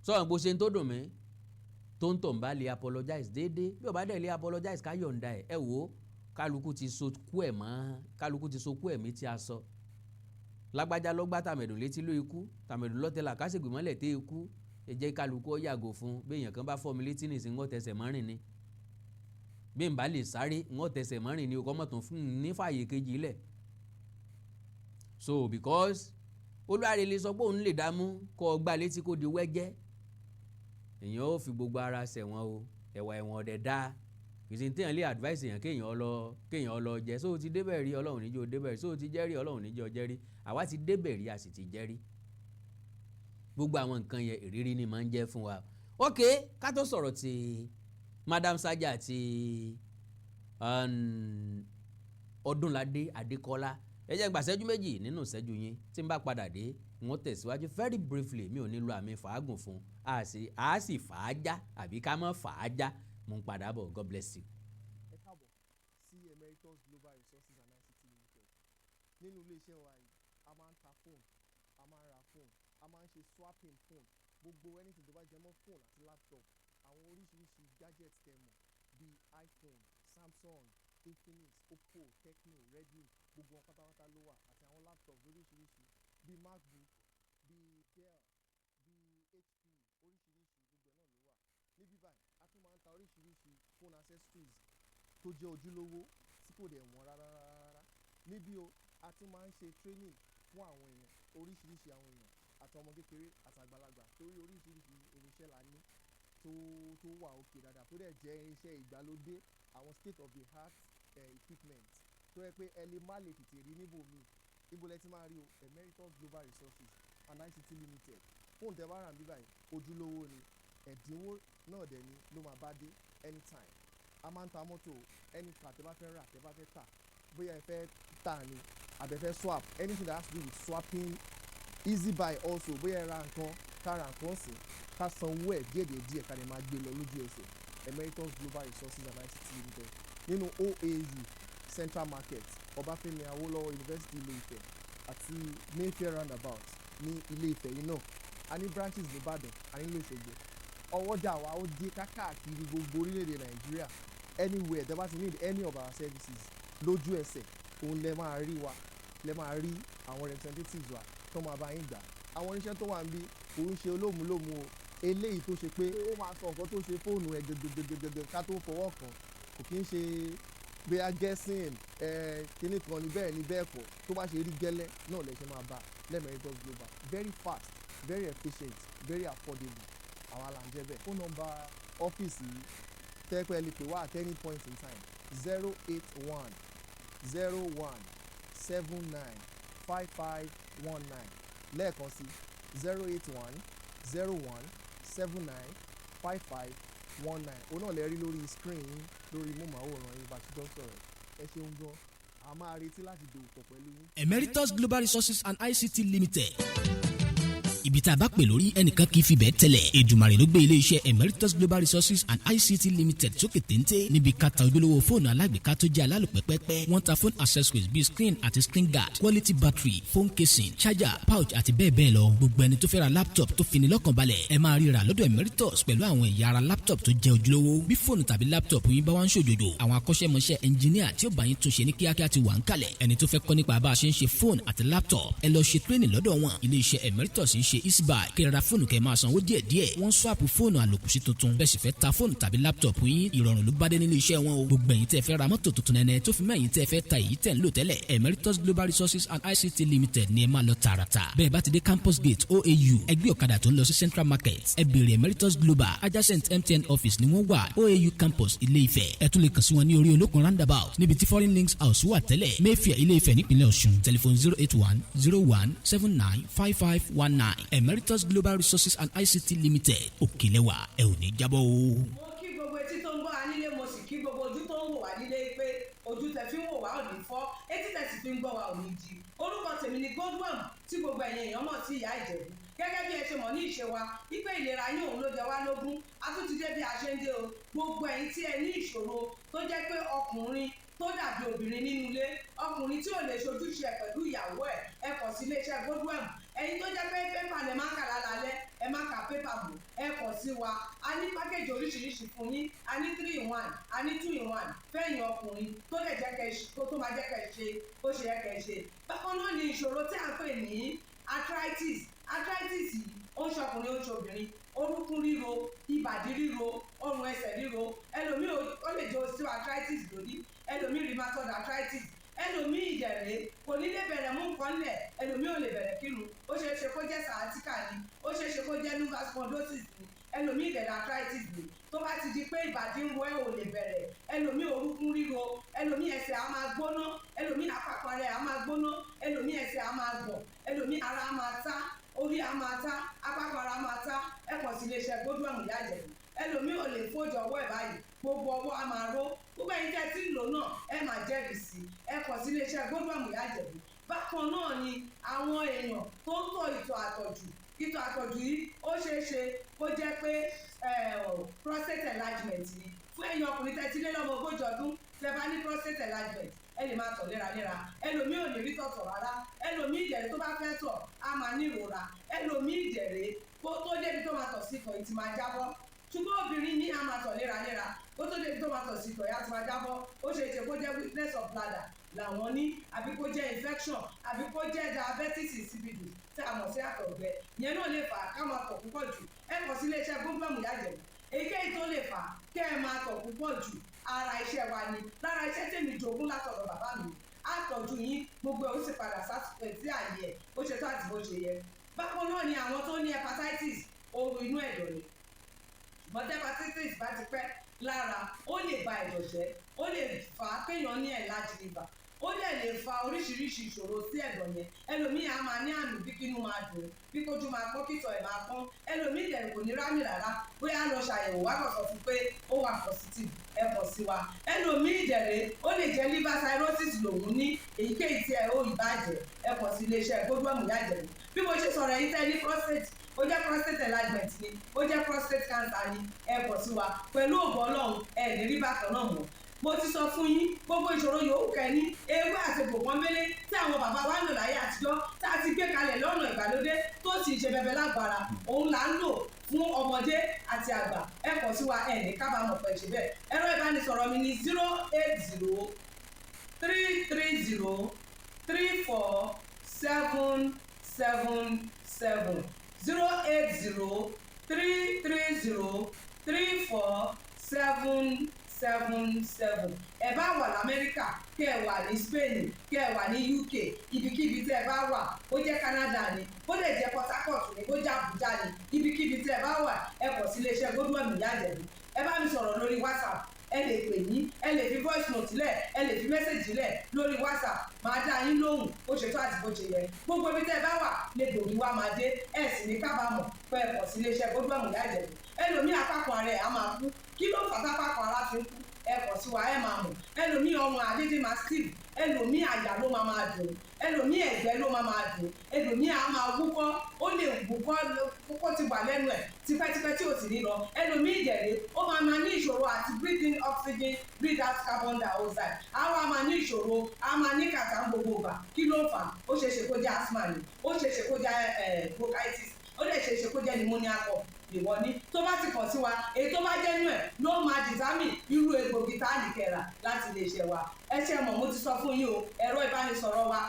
sọ̀mọ̀ pọ̀ ṣe ń tó dùn mí. Tó ń tọ̀ ń bá lè apologize déédéé, bí ó bá dẹ̀ lè apologize, ká yọ̀ǹda ẹ̀. Ẹ wò ó, kálukú ti so kú ẹ̀ mọ́, kálukú ti so kú ẹ̀mí tí a sọ. Lágbájá ló gbá tàmẹ̀dùn létí ló ikú, tàmẹ̀dùn lọ́tẹ̀ làkàṣègbè mọ́lẹ̀ tẹ́ ikú. Ẹ jẹ́ kálukú ó yàgò fún. Bí èèyàn kan bá fọ́ mi létí nìsín, ń tẹsẹ̀ mọ́rìn ni. Bí n bá lè sáré, ń tẹsẹ̀ mọ́rìn ni. O kọ́ mọ̀tún fún un ní fààyè kejì lẹ̀. So because olúwarẹ̀ lè sọ pé òun lè dààmú kọ́ ọ gbá létí kó di wẹ́jẹ́, èèyàn ó fi gbogbo ara ṣẹ̀wọ̀n o. Ẹ̀wà ẹ̀wọ̀n ọ̀dẹ̀ dáa. Kì í ṣe téèyàn lè advice èèyàn kéèyàn lọ jẹ. So ti débẹ̀ rí, Ọlọ́run níjó débẹ̀ rí. So ti jẹ́rí, Ọlọ́run níjó jẹ́rí. Àwa ti débẹ̀ rí, a sì ti jẹ́rí. Gbogbo àwọn nǹkan yẹn, ìrírí ni máa ń jẹ́ fún wa. Ok, ká tó sọ̀rọ̀ ti Madam Saja àti Ọdúnládé Adékọ́lá, ẹ jẹ́ gba ìṣẹ́jú 2 nínú ìṣẹ́jú yín. Tí n bá padà dé, wọ́n tẹ̀síwájú very briefly. Mi ò ní lo àmì fàágùn fún a sì fàájá àbí ká má fàájá. Mo ń padà bọ̀. God bless you. Ẹ káàbọ̀ sí Emeritus Global Resources and ICT Limited. Nínú iléeṣẹ́ wa yìí, a máa ń ta fóònù, a máa ń ra fóònù, a máa ń ṣe swapping fóònù, gbogbo anything tó bá jẹ mọ́ fóònù àti laptop, àwọn oríṣiríṣi gadget tẹ́ mọ̀ bíi iPhone, Samsung, Infinix, Oppo, Tecno, Redmi, gbogbo wọn pátápátá ló wà, àti àwọn laptop lóríṣiríṣi bíi MacBook, bíi Dell, bíi HP, oríṣiríṣi gbogbo ẹ̀ náà ló wà níbí báyìí. A tún máa ń ta oríṣiríṣi phone accessories tó jẹ́ ojúlówó tí kò dẹ̀ wọ́n rárá rárá níbí o. A tún máa ń ṣe training fún àwọn èèyàn, oríṣiríṣi àwọn èèyàn, àti ọmọ kékeré àti àgbàlagbà, torí oríṣiríṣi irinṣẹ́ la ní tó wà òkè dáadáa, tó dẹ̀ jẹ́ irinṣẹ́ ìgbàlódé, àwọn state of the art equipment tó yẹ pé ẹ lè má lè tètè rí níbòmíì. Níbo lẹ ti máa rí o? Emeritus Global Resources and ICT Limited. Fóònù tẹ́ bá rà níbí báyìí, ojúlówó ni, ẹ̀dínwó náà dẹ̀ ni ló máa bá dé anytime. A máa ń ta mọ́tò, any car tẹ́ bá fẹ́ rà, tẹ́ bá fẹ́ tà, bóyá ẹ fẹ́ tà ni àbẹ fẹ́ swap, anything that has to do with swapping, easy buy also, bóyá ẹ ra nǹkan, ká ra nǹkan sí, ká san owó ẹ̀ díẹ̀ díẹ̀ díẹ̀, ká lè máa gbé lọ lójú ẹsẹ̀. Emeritus Global Resources and ICT Limited, nínú OAU Central Market, Ọbáfẹ́mi Awólọ́wọ̀ University, Ilé-Ifẹ̀, àti Mayfair Roundabout ní Ilé-Ifẹ̀ yìí náà. A ní branches ní Ìbàdàn, a ní l'Òṣogbo. Ọwọ́jà wa ó dé káàkiri gbogbo orílẹ̀-èdè Nàìjíríà. Anywhere tẹ́ bá ti need any of our services, lójú ẹsẹ̀ òun lẹ máa rí wa, lẹ máa rí àwọn representatives wa tó máa bá yín gbà. Àwọn oníṣẹ́ tó wà níbí kò ń ṣe olómùlómù o. Eléyìí tó ṣe pé ó máa sọ nǹkan tó ṣe fóònù ẹ̀ gẹ́gẹ́gẹ́gẹ́gẹ́ ká tó fọwọ́ kàn, kò kí ń ṣe bóyá guessing ẹ kíní kan ní bẹ́ẹ̀ ni bẹ́ẹ̀ kọ́. Tó bá ṣe rí gẹ́lẹ́ náà lẹ ṣe máa bá l'Emeritus Global. Very fast, very efficient, very affordable. Àwa là ń jẹ́ bẹ́ẹ̀. Phone number ọ́fíìsì yìí tẹ́pẹ́ lè pè wá at any point in time: 08101795519. Lẹ́ẹ̀kan sí, 08101795519. Òun náà lè rí lórí screen yín, lórí móhùnmáwòrán yín bá a ṣe jọ ń sọ̀rọ̀. Ẹ ṣeun gan, a máa retí láti dòwò pọ̀ pẹ̀lú yín. Emeritus Global Resources and ICT Limited. Ibi tá a bá pè lórí, ẹnìkan kì í fi bẹ́ẹ̀ tẹ́lẹ̀. Èdùmàrè ló gbé ilé-iṣẹ́ Emeritus Global Resources and ICT Limited sókè téńté níbi ká ta ojúlówó fóònù alágbèéká tó jẹ́ alálòpẹ́pẹ́pẹ́. Wọ́n ta phone accessories bíi screen àti screen guard, quality battery, phone casing, charger, pouch àti bẹ́ẹ̀ bẹ́ẹ̀ lọ. Gbogbo ẹni tó fẹ́ ra laptop tó fini lọ́kàn balẹ̀, ẹ máa ríra lọ́dọ̀ Emeritus pẹ̀lú àwọn ẹ̀yà ara laptop tó jẹ́ ojúlówó. Bí fóònù tàbí laptop yín bá wá ń ṣòjòjò, àwọn akọ́ṣẹ́mọṣẹ́ engineer tí ó bá yín túnṣe ní kíákíá ti wà ń kalẹ̀. Ẹni tó fẹ́ kọ́ nípa bá a ṣe ń ṣe fóònù àti laptop, ẹ lọ ṣe training lọ́dọ̀ wọn. Iléeṣẹ́ Emeritus ń ṣe easybuy, kí ẹ ra fóònù kẹ́ máa sanwó díẹ̀ díẹ̀. Wọ́n swap fóònù àlòkù sí tuntun. Bẹ́ẹ̀ sì fẹ́ ta fóònù tàbí laptop yín, ìrọ̀rùn ló bá dé nílé iṣẹ́ wọn o. Gbogbo ẹ̀yin tẹ́ fẹ́ ra mọ́tò tuntun nẹ́nẹ́, tó fi mẹ́yìn tẹ́ fẹ́ ta èyí tẹ́ ń lò tẹ́lẹ̀, Emeritus Global Resources and ICT Limited ní ẹ máa lọ tààràtà. Bẹ́ẹ̀ bá ti dé Campus Gate OAU, ẹgbẹ́ ọ̀kadà tó ń lọ sí Central Market, ẹ béèrè Emeritus Global. Adjacent MTN office ni wọ́n wà, OAU Campus, Ilé Ifẹ̀. Ẹ tún lè kàn sí wọn ní orí Olókun Roundabout, níbi tí Foreign Links House wà tẹ́lẹ̀, Mayfair, Ilé Ifẹ̀, nípínlẹ̀ Ọ̀ṣun. Telephone 08101795519. Emeritus Global Resources and ICT Limited, òkèlẹ́wà, ẹ ò ní jábọ́ o. Mo kí gbogbo etí tó ń gbọ́ wa nílé, mo sì kí gbogbo ojú tó ń wò wá nílé pé ojú tẹ fi ń wò wá ò ní fọ́, etí tẹ sì fi ń gbọ́ wa ò ní di. Orúkọ tèmi ni Godwin, tí gbogbo ẹ̀yin èèyàn mọ̀ sí Ìyá Ìjẹ̀bú. Gẹ́gẹ́ bí ẹ ṣe mọ̀ ní ìṣe wa wípé ìlera yín òun ló jẹ wá lógún, a tún ti dé bí a ṣe ń dé o. Gbogbo ẹ̀yin tí ẹ ní ìṣòro tó jẹ́ pé ọkùnrin tó dàbí obìnrin nínú ilé, ọkùnrin tí ò lè ṣojúṣe ẹ̀ pẹ̀lú ìyàwó ẹ̀, ẹ kàn sí iléeṣẹ́ Godwin. Ẹ̀yin tó jẹ́ pé pépà lẹ má kà lálálẹ́, ẹ má ka pépà mọ́, ẹ kàn sí wa. A ní package oríṣiríṣi fún yín. A ní 3 in 1, a ní 2 in 1 fẹ́yìn ọkùnrin tó lè jẹ́ kẹ́ kó tó máa jẹ́ kẹ́ ṣe bó ṣe yẹ kẹ́ ṣe. Bákan náà ni ìṣòro tí à ń pè ní arthritis. Arthritis yìí, ó ń ṣọkùnrin, ó ń ṣobìnrin. Orúnkún ríro, ìbàdí ríro, ọrùn ẹsẹ̀ ríro, ẹlòmíì ó lè jẹ́ osteoarthritis lóní, ẹlòmíì rheumatoid arthritis, ẹlòmíì ìdẹ̀rẹ̀ kò ní lè bẹ̀rẹ̀ mú nǹkan lẹ̀, ẹlòmíì ò lè bẹ̀rẹ̀ kírun. Ó ṣeé ṣe kó jẹ́ sciatica ni, ó ṣeé ṣe kó jẹ́ lumbar spondylosis ni, ẹlòmíì ìdẹ̀rẹ̀ arthritis ni. Tó bá ti di pé ìbàdí ń wọ ẹ́, ò lè bẹ̀rẹ̀, ẹlòmíì orúnkún ríro, ẹlòmíì ẹsẹ̀ á máa gbóná, ẹlòmíì àpapọ̀ rẹ̀ á máa gbóná, ẹlòmíì ẹsẹ̀ á máa gbọ̀n, ẹlòmíì ara á máa ta, orí á máa ta, apákan ara á máa ta, ẹ kàn sí iléeṣẹ́ Godwin Ìyá Ìjẹ̀bú. Ẹlòmíì ò lè fójú ọwọ́ ẹ̀ báyìí, gbogbo ọwọ́ á máa ró. Gbogbo ẹ̀yin tẹ́ tí ń lò náà, ẹ máa jẹ́rìí sí i. Ẹ kàn sí iléeṣẹ́ Godwin Ìyá Ìjẹ̀bú. Bákan náà ni àwọn èèyàn tó ń tọ̀ ìtọ̀ àtọ̀jù. Ìtọ̀ àtọ̀jù yìí, ó ṣeé ṣe kó jẹ́ pé prostate enlargement ni. Fún ẹ̀yin ọkùnrin tẹ́ ti lé lọ́mọ 40 ọdún, tẹ́ bá ní prostate enlargement, ẹ lè máa tọ̀ léraléra. Ẹlòmíì ò ní rí tọ̀tọ̀ rárá, ẹlòmíì ìdẹ̀rẹ̀ tó bá fẹ́ tọ̀ á máa ní ìrora, ẹlòmíì ìdẹ̀rẹ̀ kó tó débi tó máa tọ̀ sí ìtọ̀ yìí ti máa jábọ́. Ṣùgbọ́n obìnrin ní á máa tọ̀ léraléra, kó tó débi tó máa tọ̀ sí ìtọ̀ yìí á ti máa jábọ́. Ó ṣe é ṣe kó jẹ́ weakness of bladder làwọn ní, àbí kó jẹ́ infection, àbí kó jẹ́ diabetes insipidus tí a mọ̀ sí àtọ̀gbẹ. Ìyẹn náà lè fà á ká máa tọ̀ púpọ̀ jù. Ẹ kàn sí iléeṣẹ́ Godwin Ìyá Ìjẹ̀bú. Èyíkéyìí tó lè fà á kẹ́ ẹ máa tọ̀ púpọ̀ jù, ara iṣẹ́ wa ni. Lára iṣẹ́ tèmi jogún látọ̀dọ̀ bàbá mi, á tọ́jú yín, gbogbo ẹ̀ ó sì padà sásìkò sí àyè ẹ̀ bó ṣe tó àti bó ṣe yẹ. Bákan náà ni àwọn tó ní hepatitis, ooru inú ẹ̀dọ̀ ni. Ṣùgbọ́n tí hepatitis bá ti pẹ́ lára, ó lè ba ẹ̀dọ̀ jẹ́, ó lè fà á kéèyàn ní enlarged liver, ó dẹ̀ lè fa oríṣiríṣi ìṣòro sí ẹ̀dọ̀ yẹn. Ẹlòmíì á máa ní àmì bí kínú máa dùn, bí kójú máa pọ́n, kìtọ̀ ẹ̀ máa pọ́n. Ẹlòmíì dẹ̀ kò ní rámì rárá, bóyá lọ ṣàyẹ̀wò wá kàn sọ fún pé ó wà positive. Ẹ kàn sí wa. Ẹlòmíì dẹ̀rẹ̀, ó lè jẹ́ liver cirrhosis lòun ní. Èyíkéyìí tí ẹ ó ìbàjẹ́, ẹ kàn sí iléeṣẹ́ Godwin Ìyá Ìjẹ̀bú. Bí mo ṣe sọ̀rọ̀ yìí, tẹ́ ní prostate, ó jẹ́ prostate enlargement ni, ó jẹ́ prostate cancer ni, ẹ kàn sí wa. Pẹ̀lú ògbọ́ Ọlọ́run, ẹ ní rí bákan náà mọ́. Mo ti sọ fún yín, gbogbo ìṣòro yòówù kẹ́ni, ewé àti pòpọ́nbélé tí àwọn bàbá wa ń lò láyé àtijọ́, tá a ti gbé kalẹ̀ lọ́nà ìgbàlódé tó sì ń ṣe bẹbẹ lágbára, òun là ń lò fún ọmọdé àti àgbà. Ẹ kàn sí wa, ẹ ní kábàámọ̀ pẹ̀ ṣe bẹ́ẹ̀. Ẹ̀rọ ìbánisọ̀rọ̀ mi ní 08033034777, 08033034777. Ẹ bá wà lamẹ́ríkà, kẹ́ ẹ wà ní Spain, kẹ́ ẹ wà ní UK, ibikíbi tẹ́ ẹ bá wà, ó jẹ́ Canada ni, ó lè jẹ́ Port Harcourt ni, ó jẹ́ Abuja ni, ibikíbi tẹ́ ẹ bá wà, ẹ kàn sí iléeṣẹ́ Godwin Ìyá Ìjẹ̀bú. Ẹ bá mi sọ̀rọ̀ lórí WhatsApp, ẹ lè pè mí, ẹ lè fi voice note lẹ̀, ẹ lè fi message lẹ̀ lórí WhatsApp, máa dá yín lóhùn bó ṣe tó àti bó ṣe yẹ. Gbogbo ibi tẹ́ ẹ bá wà lè gbòógì wá máa dé, ẹ sì ní kábàámọ̀ pé ẹ kàn sí iléeṣẹ́ Godwin Ìyá Ìjẹ̀bú. Ẹlòmíì, apákan ara ẹ̀ á máa kú. Kí ló fà tápákan ara fi ń kú? Ẹ kàn sí wa, ẹ máa mọ̀. Ẹlòmíì, ọrùn àdédé máa stiff. Ẹlòmíì, àyà ló máa máa dùn. Ẹlòmíì, ẹ̀gbẹ́ ló máa máa dùn. Ẹlòmíì á máa wúkọ́, ó lè wúkọ́ kó ti wà lẹ́nu ẹ̀ tipẹ́tipẹ́ tí ò sì ní lọ. Ẹlòmíì ìdẹ̀rẹ̀, ó máa máa ní ìṣòro àti breathe in oxygen, breathe out carbon dioxide. Á wá máa ní ìṣòro, á máa ní kàtà ń gbogbo ìgbà. Kí ló fà á? Ó ṣeé ṣe kó jẹ́ asthma ni, ó ṣeé ṣe kó jẹ́ bronchitis, ó lè ṣeé ṣe kó jẹ́ pneumonia cough ìwọ ní. Tó bá ti kàn sí wa, èyí tó bá jẹ́ nú ẹ̀ ló máa determine irú egbògi tá a lè kẹ̀rà láti lè ṣe wa. Ẹ ṣe mọ̀, mo ti sọ fún yín o. Ẹ̀rọ ìbánisọ̀rọ̀ wa,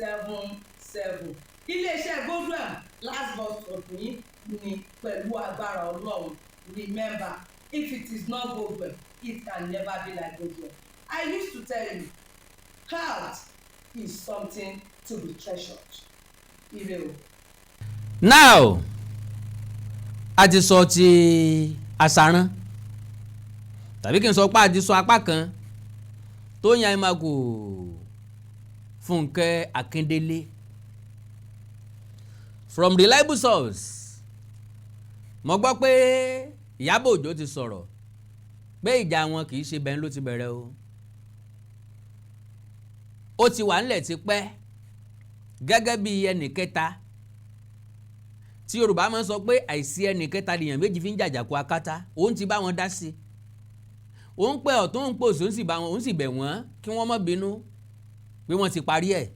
08033034777. Iléeṣẹ́ Godwin, last bus stop yín ni pẹ̀lú agbára Ọlọ́run. Remember, if it is not Godwin, it can never be like Godwin. I used to tell you, health is something to be treasured. Ire o. Now, a ti sọ ti asaran, tàbí kí n sọ pé a ti sọ apá kan tó yan Aimakhu, Fúnkẹ́ Akíndélé. From reliable source, mo gbọ́ pé Ìyábọ̀ Òjó ti sọ̀rọ̀ pé ìjà wọn kì í ṣe bẹ́ẹ̀ ló ti bẹ̀rẹ̀ o, ó ti wà ńlẹ̀ ti pẹ́. Gẹ́gẹ́ bí ẹnì kẹta tí Yorùbá máa ń sọ pé àìsí ẹnì kẹta lèèyàn méjì fi ń jàjàkú akátá, òun ti bá wọn dá sí i. Òun pẹ́ ọ̀tún, òun pòsì, òun sì bá wọn, òun sì bẹ̀ wọ́n kí wọ́n má bínú pé wọ́n ti parí ẹ̀,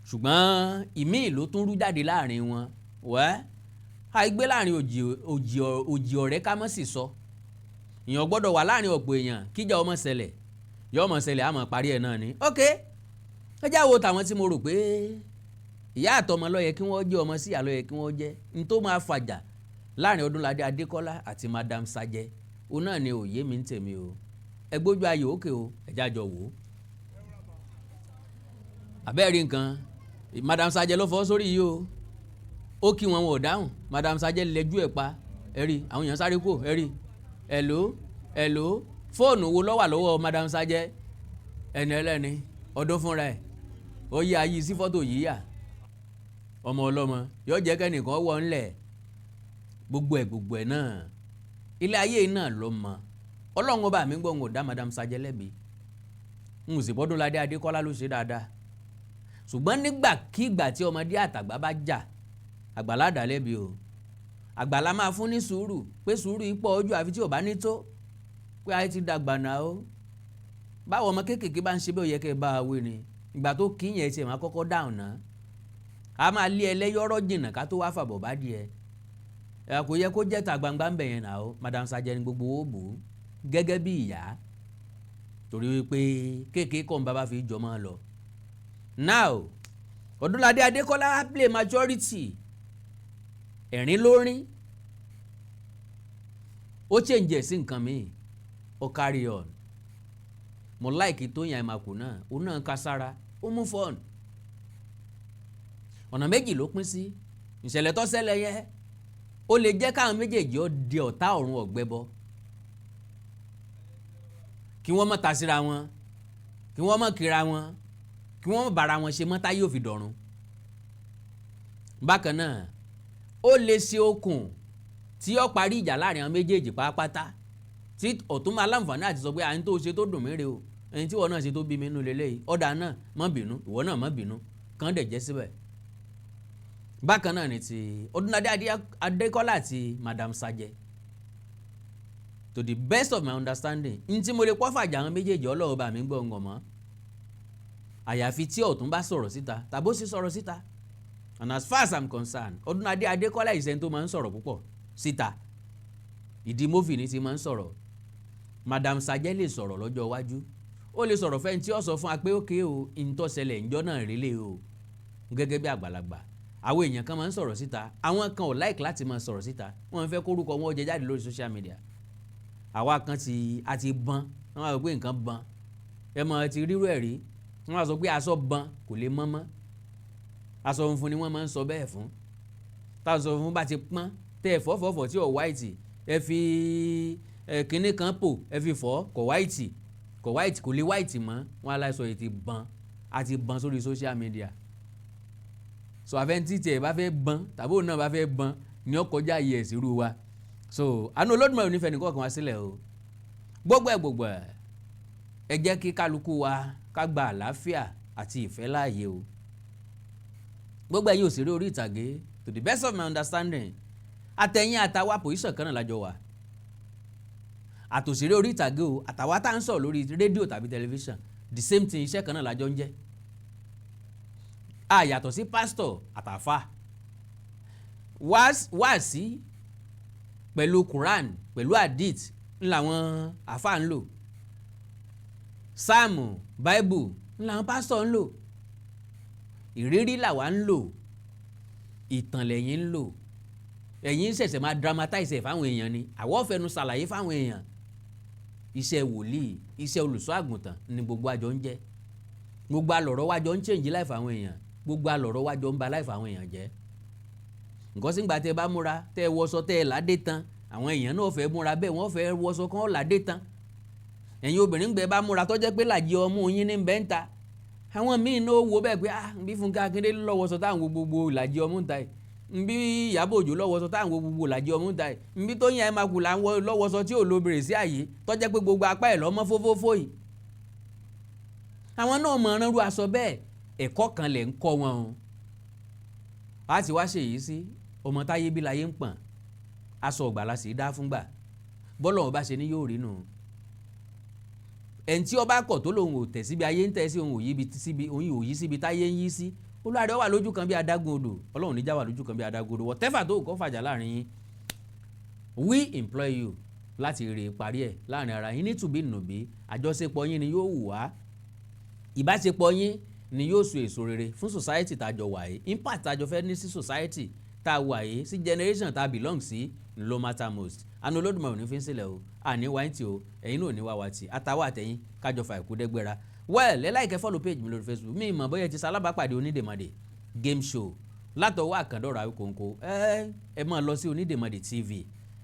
ṣùgbọ́n ìmíì ló tún rú jáde láàrin wọn. Wẹ́ àìgbé láàrin òjì ọ̀rẹ́ ká mọ́ sì sọ. Èèyàn gbọ́dọ̀ wà láàrin ọ̀pọ̀ èèyàn kíjà ọmọ ṣẹlẹ̀, yọ ọmọ ṣẹlẹ̀, àmọ́ parí ẹ̀ náà ni. Ok, ẹ já wo tàwọn tí mo rò pé ìyá àtọmọ ló yẹ kí wọ́n jẹ́, ọmọ sí ìyá ló yẹ kí wọ́n jẹ́. N tó máa fàjà láàrin Ọdúnládé Adékọ́lá àti Madam Sajẹ, òun náà ni òye mi ń tèmi o. Ẹ gbójú ayò òkè o, ẹ jájọ wò ó. Àbẹ́ẹ̀rí nǹkan, Madam Sajẹ ló fọ́ sórí yìí o. Ó kí wọn, wọn ò dáhùn. Madam Sajẹ lẹ́jú ẹ̀ pa. Ẹ rí àwọn èèyàn sáré kò. Ẹ rí, hello, hello, fóònù wo ló wà lọ́wọ́ Madam Sajẹ? Ẹni ẹlẹ́ni ọdún fúnra ẹ̀ ó yí ayé sí fọ́tò yìí yà. Ọmọ ọlọ́mọ yóò jẹ́ kẹ́nìkan wọ̀ ńlẹ̀. Gbogbo ẹ̀, gbogbo ẹ̀ náà, ilé ayé náà ló mọ. Ọlọ́run ọba mi gbọ́, ń ò dá Madam Sajẹ lẹ́bi, ń sì bọ́dúnládé Adékọ́lá ló ṣe dáadáa. Ṣùgbọ́n nígbàkigbà tí ọmọdé àtàgbà bá jà, àgbàlá dà lẹ́bi o. Àgbàlá máa fún ní sùúrù pé sùúrù ipò ojú àfi tí ò bá ní tó pé ayé ti dàgbà náà o. Báwo ọmọ kéékèèké bá ń ṣe bí ó yẹ kẹ́ ẹ bá a wí ni. Ìgbà tó kí yẹn tiẹ̀ máa kọ́kọ́ dáhùn náà, a máa lé ẹlẹ́yọ́rọ́ jìnnà ká tó wá fàbọ̀ bá díẹ̀. Ẹ kò yẹ kó jẹ́ ta gbangba ń bẹ̀ yẹn náà o. Madam Sajẹ ni gbogbo ó bò ó gẹ́gẹ́ bí ìyá, torí wípé kéèké kọ́ ń bá bá fi jọmọ́ lọ. Now, Ọdúnládé Adékọ́lá play majority, ẹ̀rín lórín, ó change ẹ̀ sí nǹkan míì, ó carry on. Mo like Tóyìn Àìmàkù náà, òun náà ká sára, ó mú fọ́ọ̀nù. Ọ̀nà méjì ló pín sí. Ìṣẹ̀lẹ̀ tó ṣẹlẹ̀ yẹn, ó lè jẹ́ káwọn méjèèjì ó di ọ̀tá ọ̀run ọ̀gbẹ́bọ, kí wọ́n má ta síra wọn, kí wọ́n má kíra wọn, kí wọ́n má bára wọn ṣe mọ́ táyé ò fi dọ̀run. Bákan náà, ó lè ṣe okùn tí ó parí ìjà láàrin àwọn méjèèjì pátápátá, tí ọ̀tún máa láǹfààní àti sọ pé àyìn tó ṣe tó dùn mí rè o, ẹni tí ìwọ náà ṣe tó bí mi nínú lélẹ́yìí, ọ̀dà náà má bínú, ìwọ náà má bínú, kàn dẹ̀ jẹ́ síbẹ̀. Bákan náà ni ti Ọdúnládé Adékọ́lá àti Madam Sajẹ. To the best of my understanding, n tí mo lè pọ́ fàjà àwọn méjèèjì, ọlọ́wọ́ bá mi gbọ́ ń mọ́, àyàfi tí ọ̀tún bá sọ̀rọ̀ síta tàbó sì sọ̀rọ̀ síta. And as far as I'm concerned, Ọdúnládé Adékọ́lá ìṣẹ́ni tó máa ń sọ̀rọ̀ púpọ̀ síta, ìdí mófì ní ti máa ń sọ̀rọ̀. Madam Sajẹ lè sọ̀rọ̀ lọ́jọ́ iwájú, ó lè sọ̀rọ̀ fẹ́ni tí ó sọ fún wa pé ókè o, ìǹtọ́sẹlẹ̀ ńjọ́ náà rélé o. Gẹ́gẹ́ bí àgbàlagbà, àwọn èèyàn kan máa ń sọ̀rọ̀ síta, àwọn kan ò like láti máa sọ̀rọ̀ síta, wọ́n fẹ́ kórúkọ wọn jẹ jáde lórí social media. Àwa kan ti a ti bọ́n, wọ́n máa sọ pé nǹkan bọ́n, ẹ mọ̀ ti rírú ẹ̀ rí. Wọ́n máa sọ pé aṣọ bọ́n, kò lè mọ́ mọ́. Aṣọ funfun ni wọ́n máa ń sọ bẹ́ẹ̀ fún. Táwọn aṣọ funfun bá ti pọ́n, tẹ́ ẹ fọ́fọ́fọ́ tí ò white, ẹ fi ẹ kinní kan pò, ẹ fi fọ́, kò white, kò white, kò lè white mọ́. Wọ́n aláṣọ yìí ti bọ́n, a ti bọ́n sórí social media. So àfẹnití tiẹ̀ bá fẹ́ bọ́n tàbí òun náà bá fẹ́ bọ́n ni ó kọjá yẹ ẹ̀sìrú wa. So àánú Olódùmarè ò ní fẹ́ nìkan kan wá sílẹ̀ o. Gbogbo ẹ̀ gbogbo ẹ̀, ẹ jẹ́ kí kálukú wa ká gba àlàáfíà àti ìfẹ́ láàyè o. Gbogbo ẹ̀yin òṣèré orí ìtàgé, to the best of my understanding, àtẹ̀yìn àtàwa, position kan náà lájọ wà. Àtòṣèré orí ìtàgé o, àtàwa tá à ń sọ̀rọ̀ lórí rédíò tàbí tẹlifíṣàn, the same thing, iṣẹ́ kan náà lájọ ń jẹ́. A yàtọ̀ sí pásítọ̀ àtàfà wáàsí pẹ̀lú Quran, pẹ̀lú hadith ńlá wọn àfà ń lò, sáàmù, báíbù ńlá wọn pásítọ̀ ń lò. Ìrírí làwa ń lò, ìtàn lẹ́yìn ń lò. Ẹ̀yin ṣẹ̀ṣẹ̀ máa dramatize ẹ̀ fáwọn èèyàn ni, àwọ̀ fẹnu ṣàlàyé fáwọn èèyàn. Iṣẹ́ wòlíì, iṣẹ́ olùṣọ́ àgùntàn ni gbogbo àjọ ń jẹ́. Gbogbo alọ̀rọ̀ wájọ ń change life àwọn èèyàn, gbogbo alọ̀rọ̀ wájọ ń ba life àwọn èèyàn jẹ́. Nǹkan sígbà tẹ́ ẹ bá múra, tẹ́ ẹ wọṣọ, tẹ́ ẹ ládé tán, àwọn èèyàn náà fẹ́ múra bẹ́ẹ̀, wọ́n fẹ́ wọṣọ kán ládé tán. Ẹ̀yin obìnrin gbẹ bá múra tó jẹ́ pé làjì ọmú yín ní bẹ́ńta, àwọn míì náà wo bẹ́ẹ̀ pé, ah, bí Fúnkẹ́ Akíndélé lọ́wọ́sọ táwọn gbogbo làjì ọmú ń ta yìí, nbí Ìyábọ̀ Òjó lọ́wọ́sọ táwọn gbogbo làjì ọmú ń ta yìí, nbí Tóyìn Aimakhu là ń lọ́wọ́sọ tí ò lo bèrè sí àyè tó jẹ́ pé gbogbo apá ẹ̀ lọ́mọ́ fófófó yìí, àwọn náà mọ̀ ọ́n rú aṣọ bẹ́ẹ̀. Ẹ̀kọ́ kan lẹ̀ ń kọ́ wọn o. A ti wá ṣèyí sí ọmọ táyé bí láyé ń pọ̀n, aṣọ ọ̀gbà la sì dá fúngbà bọ́lọ̀ ọba ṣe ní yóò rí nù. Ẹni tí ọba kọ̀ tó lòun ò tẹ̀ síbi ayé ń tẹ̀ sí, òun ò yí síbi, òun ò yí síbi táyé ń yí sí, olúwarẹ̀ wà lójú kan bí adágún odò. Ọlọ́run níjà wà lójú kan bí adágún odò. Whatever tó kọ́ fàjà láàrin yín, we employ you láti rè parí ẹ̀ láàrin ara yín nítùbí nùbí. Àjọṣepọ̀ yín ni yóò wù wá, ìbáṣepọ̀ yín ni yóò so èso rere fún society tá a jọ wà yìí. Impact tá a jọ fẹ́ ní sí society tá a wà yìí, sí generation tá a belong sí, ló matter most. Àánú Olódùmarè ò ní fi ń sílẹ̀ o. Àní wá ń tì o, ẹ̀yin náà ò ní wá wá tì, àtàwọn àtẹ̀yìn kájọ fà ìkú dẹ́gbẹ́ra. Well, ẹ like, follow page mi lórí Facebook. Mi ìmọ̀ bóyá ti sálábàápàdé Onídèmọdè game show látọwọ́ Àkàndọ̀rọ̀ Àwíkòǹkò. Ẹ máa lọ sí Onídèmọdè TV,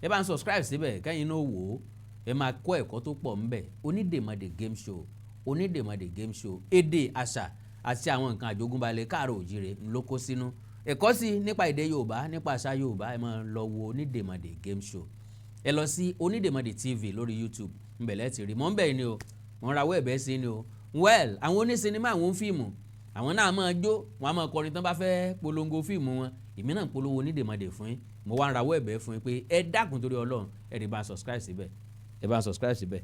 ẹ bá ń subscribe síbẹ̀, kẹ́yìn náà wò ó, ẹ máa kọ́ ẹ̀kọ́ tó pọ̀ ńbẹ̀. Onídèmọdè game show, Onídèmọdè game show, èdè, àṣà àti àwọn nǹkan àjogúnbá ilẹ̀ káàrọ̀ òjìrè ló kó sínú. Ẹ̀kọ́ sí nípa èdè Yorùbá, nípa àṣà Yorùbá, ẹ máa lọ wo Onídèmọdè game show. Ẹ lọ sí Onídèmọdè TV lórí YouTube, ńbẹ̀lẹ́ ti rí mọ́ ń bẹ̀ ni o. Wọ́n rawọ́ ẹ̀bẹ̀ sí ni o. Well, àwọn onísinimá, àwọn fíìmù, àwọn náà máa jó, wọn á máa kọrin tán bá fẹ́ polongo fíìmù wọn. Èmi náà ń polówó Onídèmọdè fún yín. Mo wá ń rawọ́ ẹ̀bẹ̀ fún yín pé ẹ dákun, torí Ọlọ́run, ẹ lè bá a subscribe síbẹ̀, ẹ bá a subscribe síbẹ̀.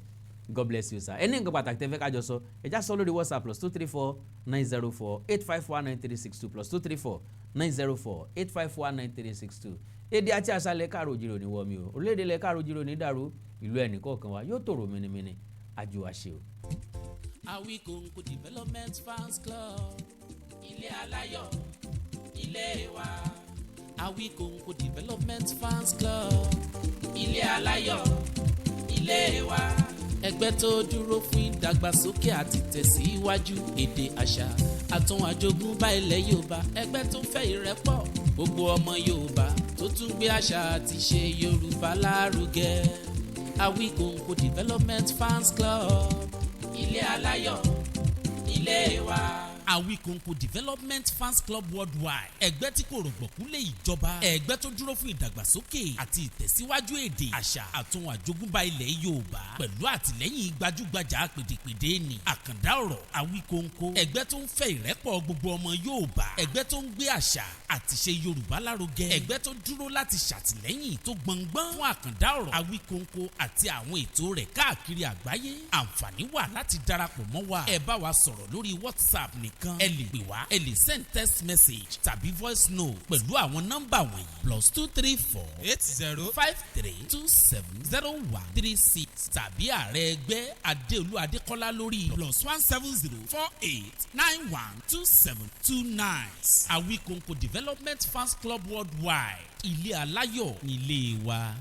God bless you, sir. Ẹ ní nǹkan pàtàkì tẹ́ fẹ́ kájọ sọ, ẹ já sọ lórí WhatsApp, +234 904 851 9362, +234 904 851 9362. Èdè àti àṣà ilẹ̀ káàró òjìrò ní wọ́mi o. Orílẹ̀-èdè ilẹ̀ káàró òjìrò ní dàrú, ìlú ẹnì kọ̀ọ̀kan wa yóò tòrò mìnìmìnì, àjò àṣẹ o. Awikonko Development Fans Club, ilé aláyọ̀, ilé wa. Awikonko Development Fans Club, ilé aláyọ̀, ilé wa. Ẹgbẹ́ tó dúró fún ìdàgbàsókè àti tẹ̀síwájú èdè, àṣà àtún àjogúnbá ilẹ̀ Yorùbá. Ẹgbẹ́ tó fẹ́ ìrẹ́pọ̀ gbogbo ọmọ Yorùbá, tó tún gbé àṣà àti ṣe Yorùbá lárugẹ. Awikonko Development Fans Club, ilé aláyọ̀, ilé wa. Awikonko Development Fans Club Worldwide, ẹgbẹ́ tí kò rọ̀gbọ̀kú lé ìjọba, ẹgbẹ́ tó dúró fún ìdàgbàsókè àti ìtẹ̀síwájú èdè, àṣà àtún àjogúnbá ilẹ̀ Yorùbá, pẹ̀lú àtìlẹ́yìn gbajúgbajà pèdèpèdè ní Àkàndá Ọ̀rọ̀ Awikonko. Ẹgbẹ́ tó ń fẹ́ ìrẹ́pọ̀ gbogbo ọmọ Yorùbá, ẹgbẹ́ tó ń gbé àṣà àti ṣe Yorùbá lárugẹ, ẹgbẹ́ tó dúró láti ṣàtìlẹ́yìn tó gbọngbọ́n fún Àkàndá Ọ̀rọ̀ Awikonko àti àwọn ètò rẹ̀ káàkiri àgbáyé. Àǹfààní wà láti darapọ̀ mọ́ wa. Ẹ bá wa sọ̀rọ̀ lórí WhatsApp nìkan, ẹ lè pè wá, ẹ lè send text message tàbí voice note pẹ̀lú àwọn nọ́mbà wọ̀nyí: +234 8053270136, tàbí ààrẹ ẹgbẹ́ Adéolú Adékọ́lá lórí +1 7048912729. Awikonko Development Fans Club Worldwide, ilé aláyọ̀ nílé wa.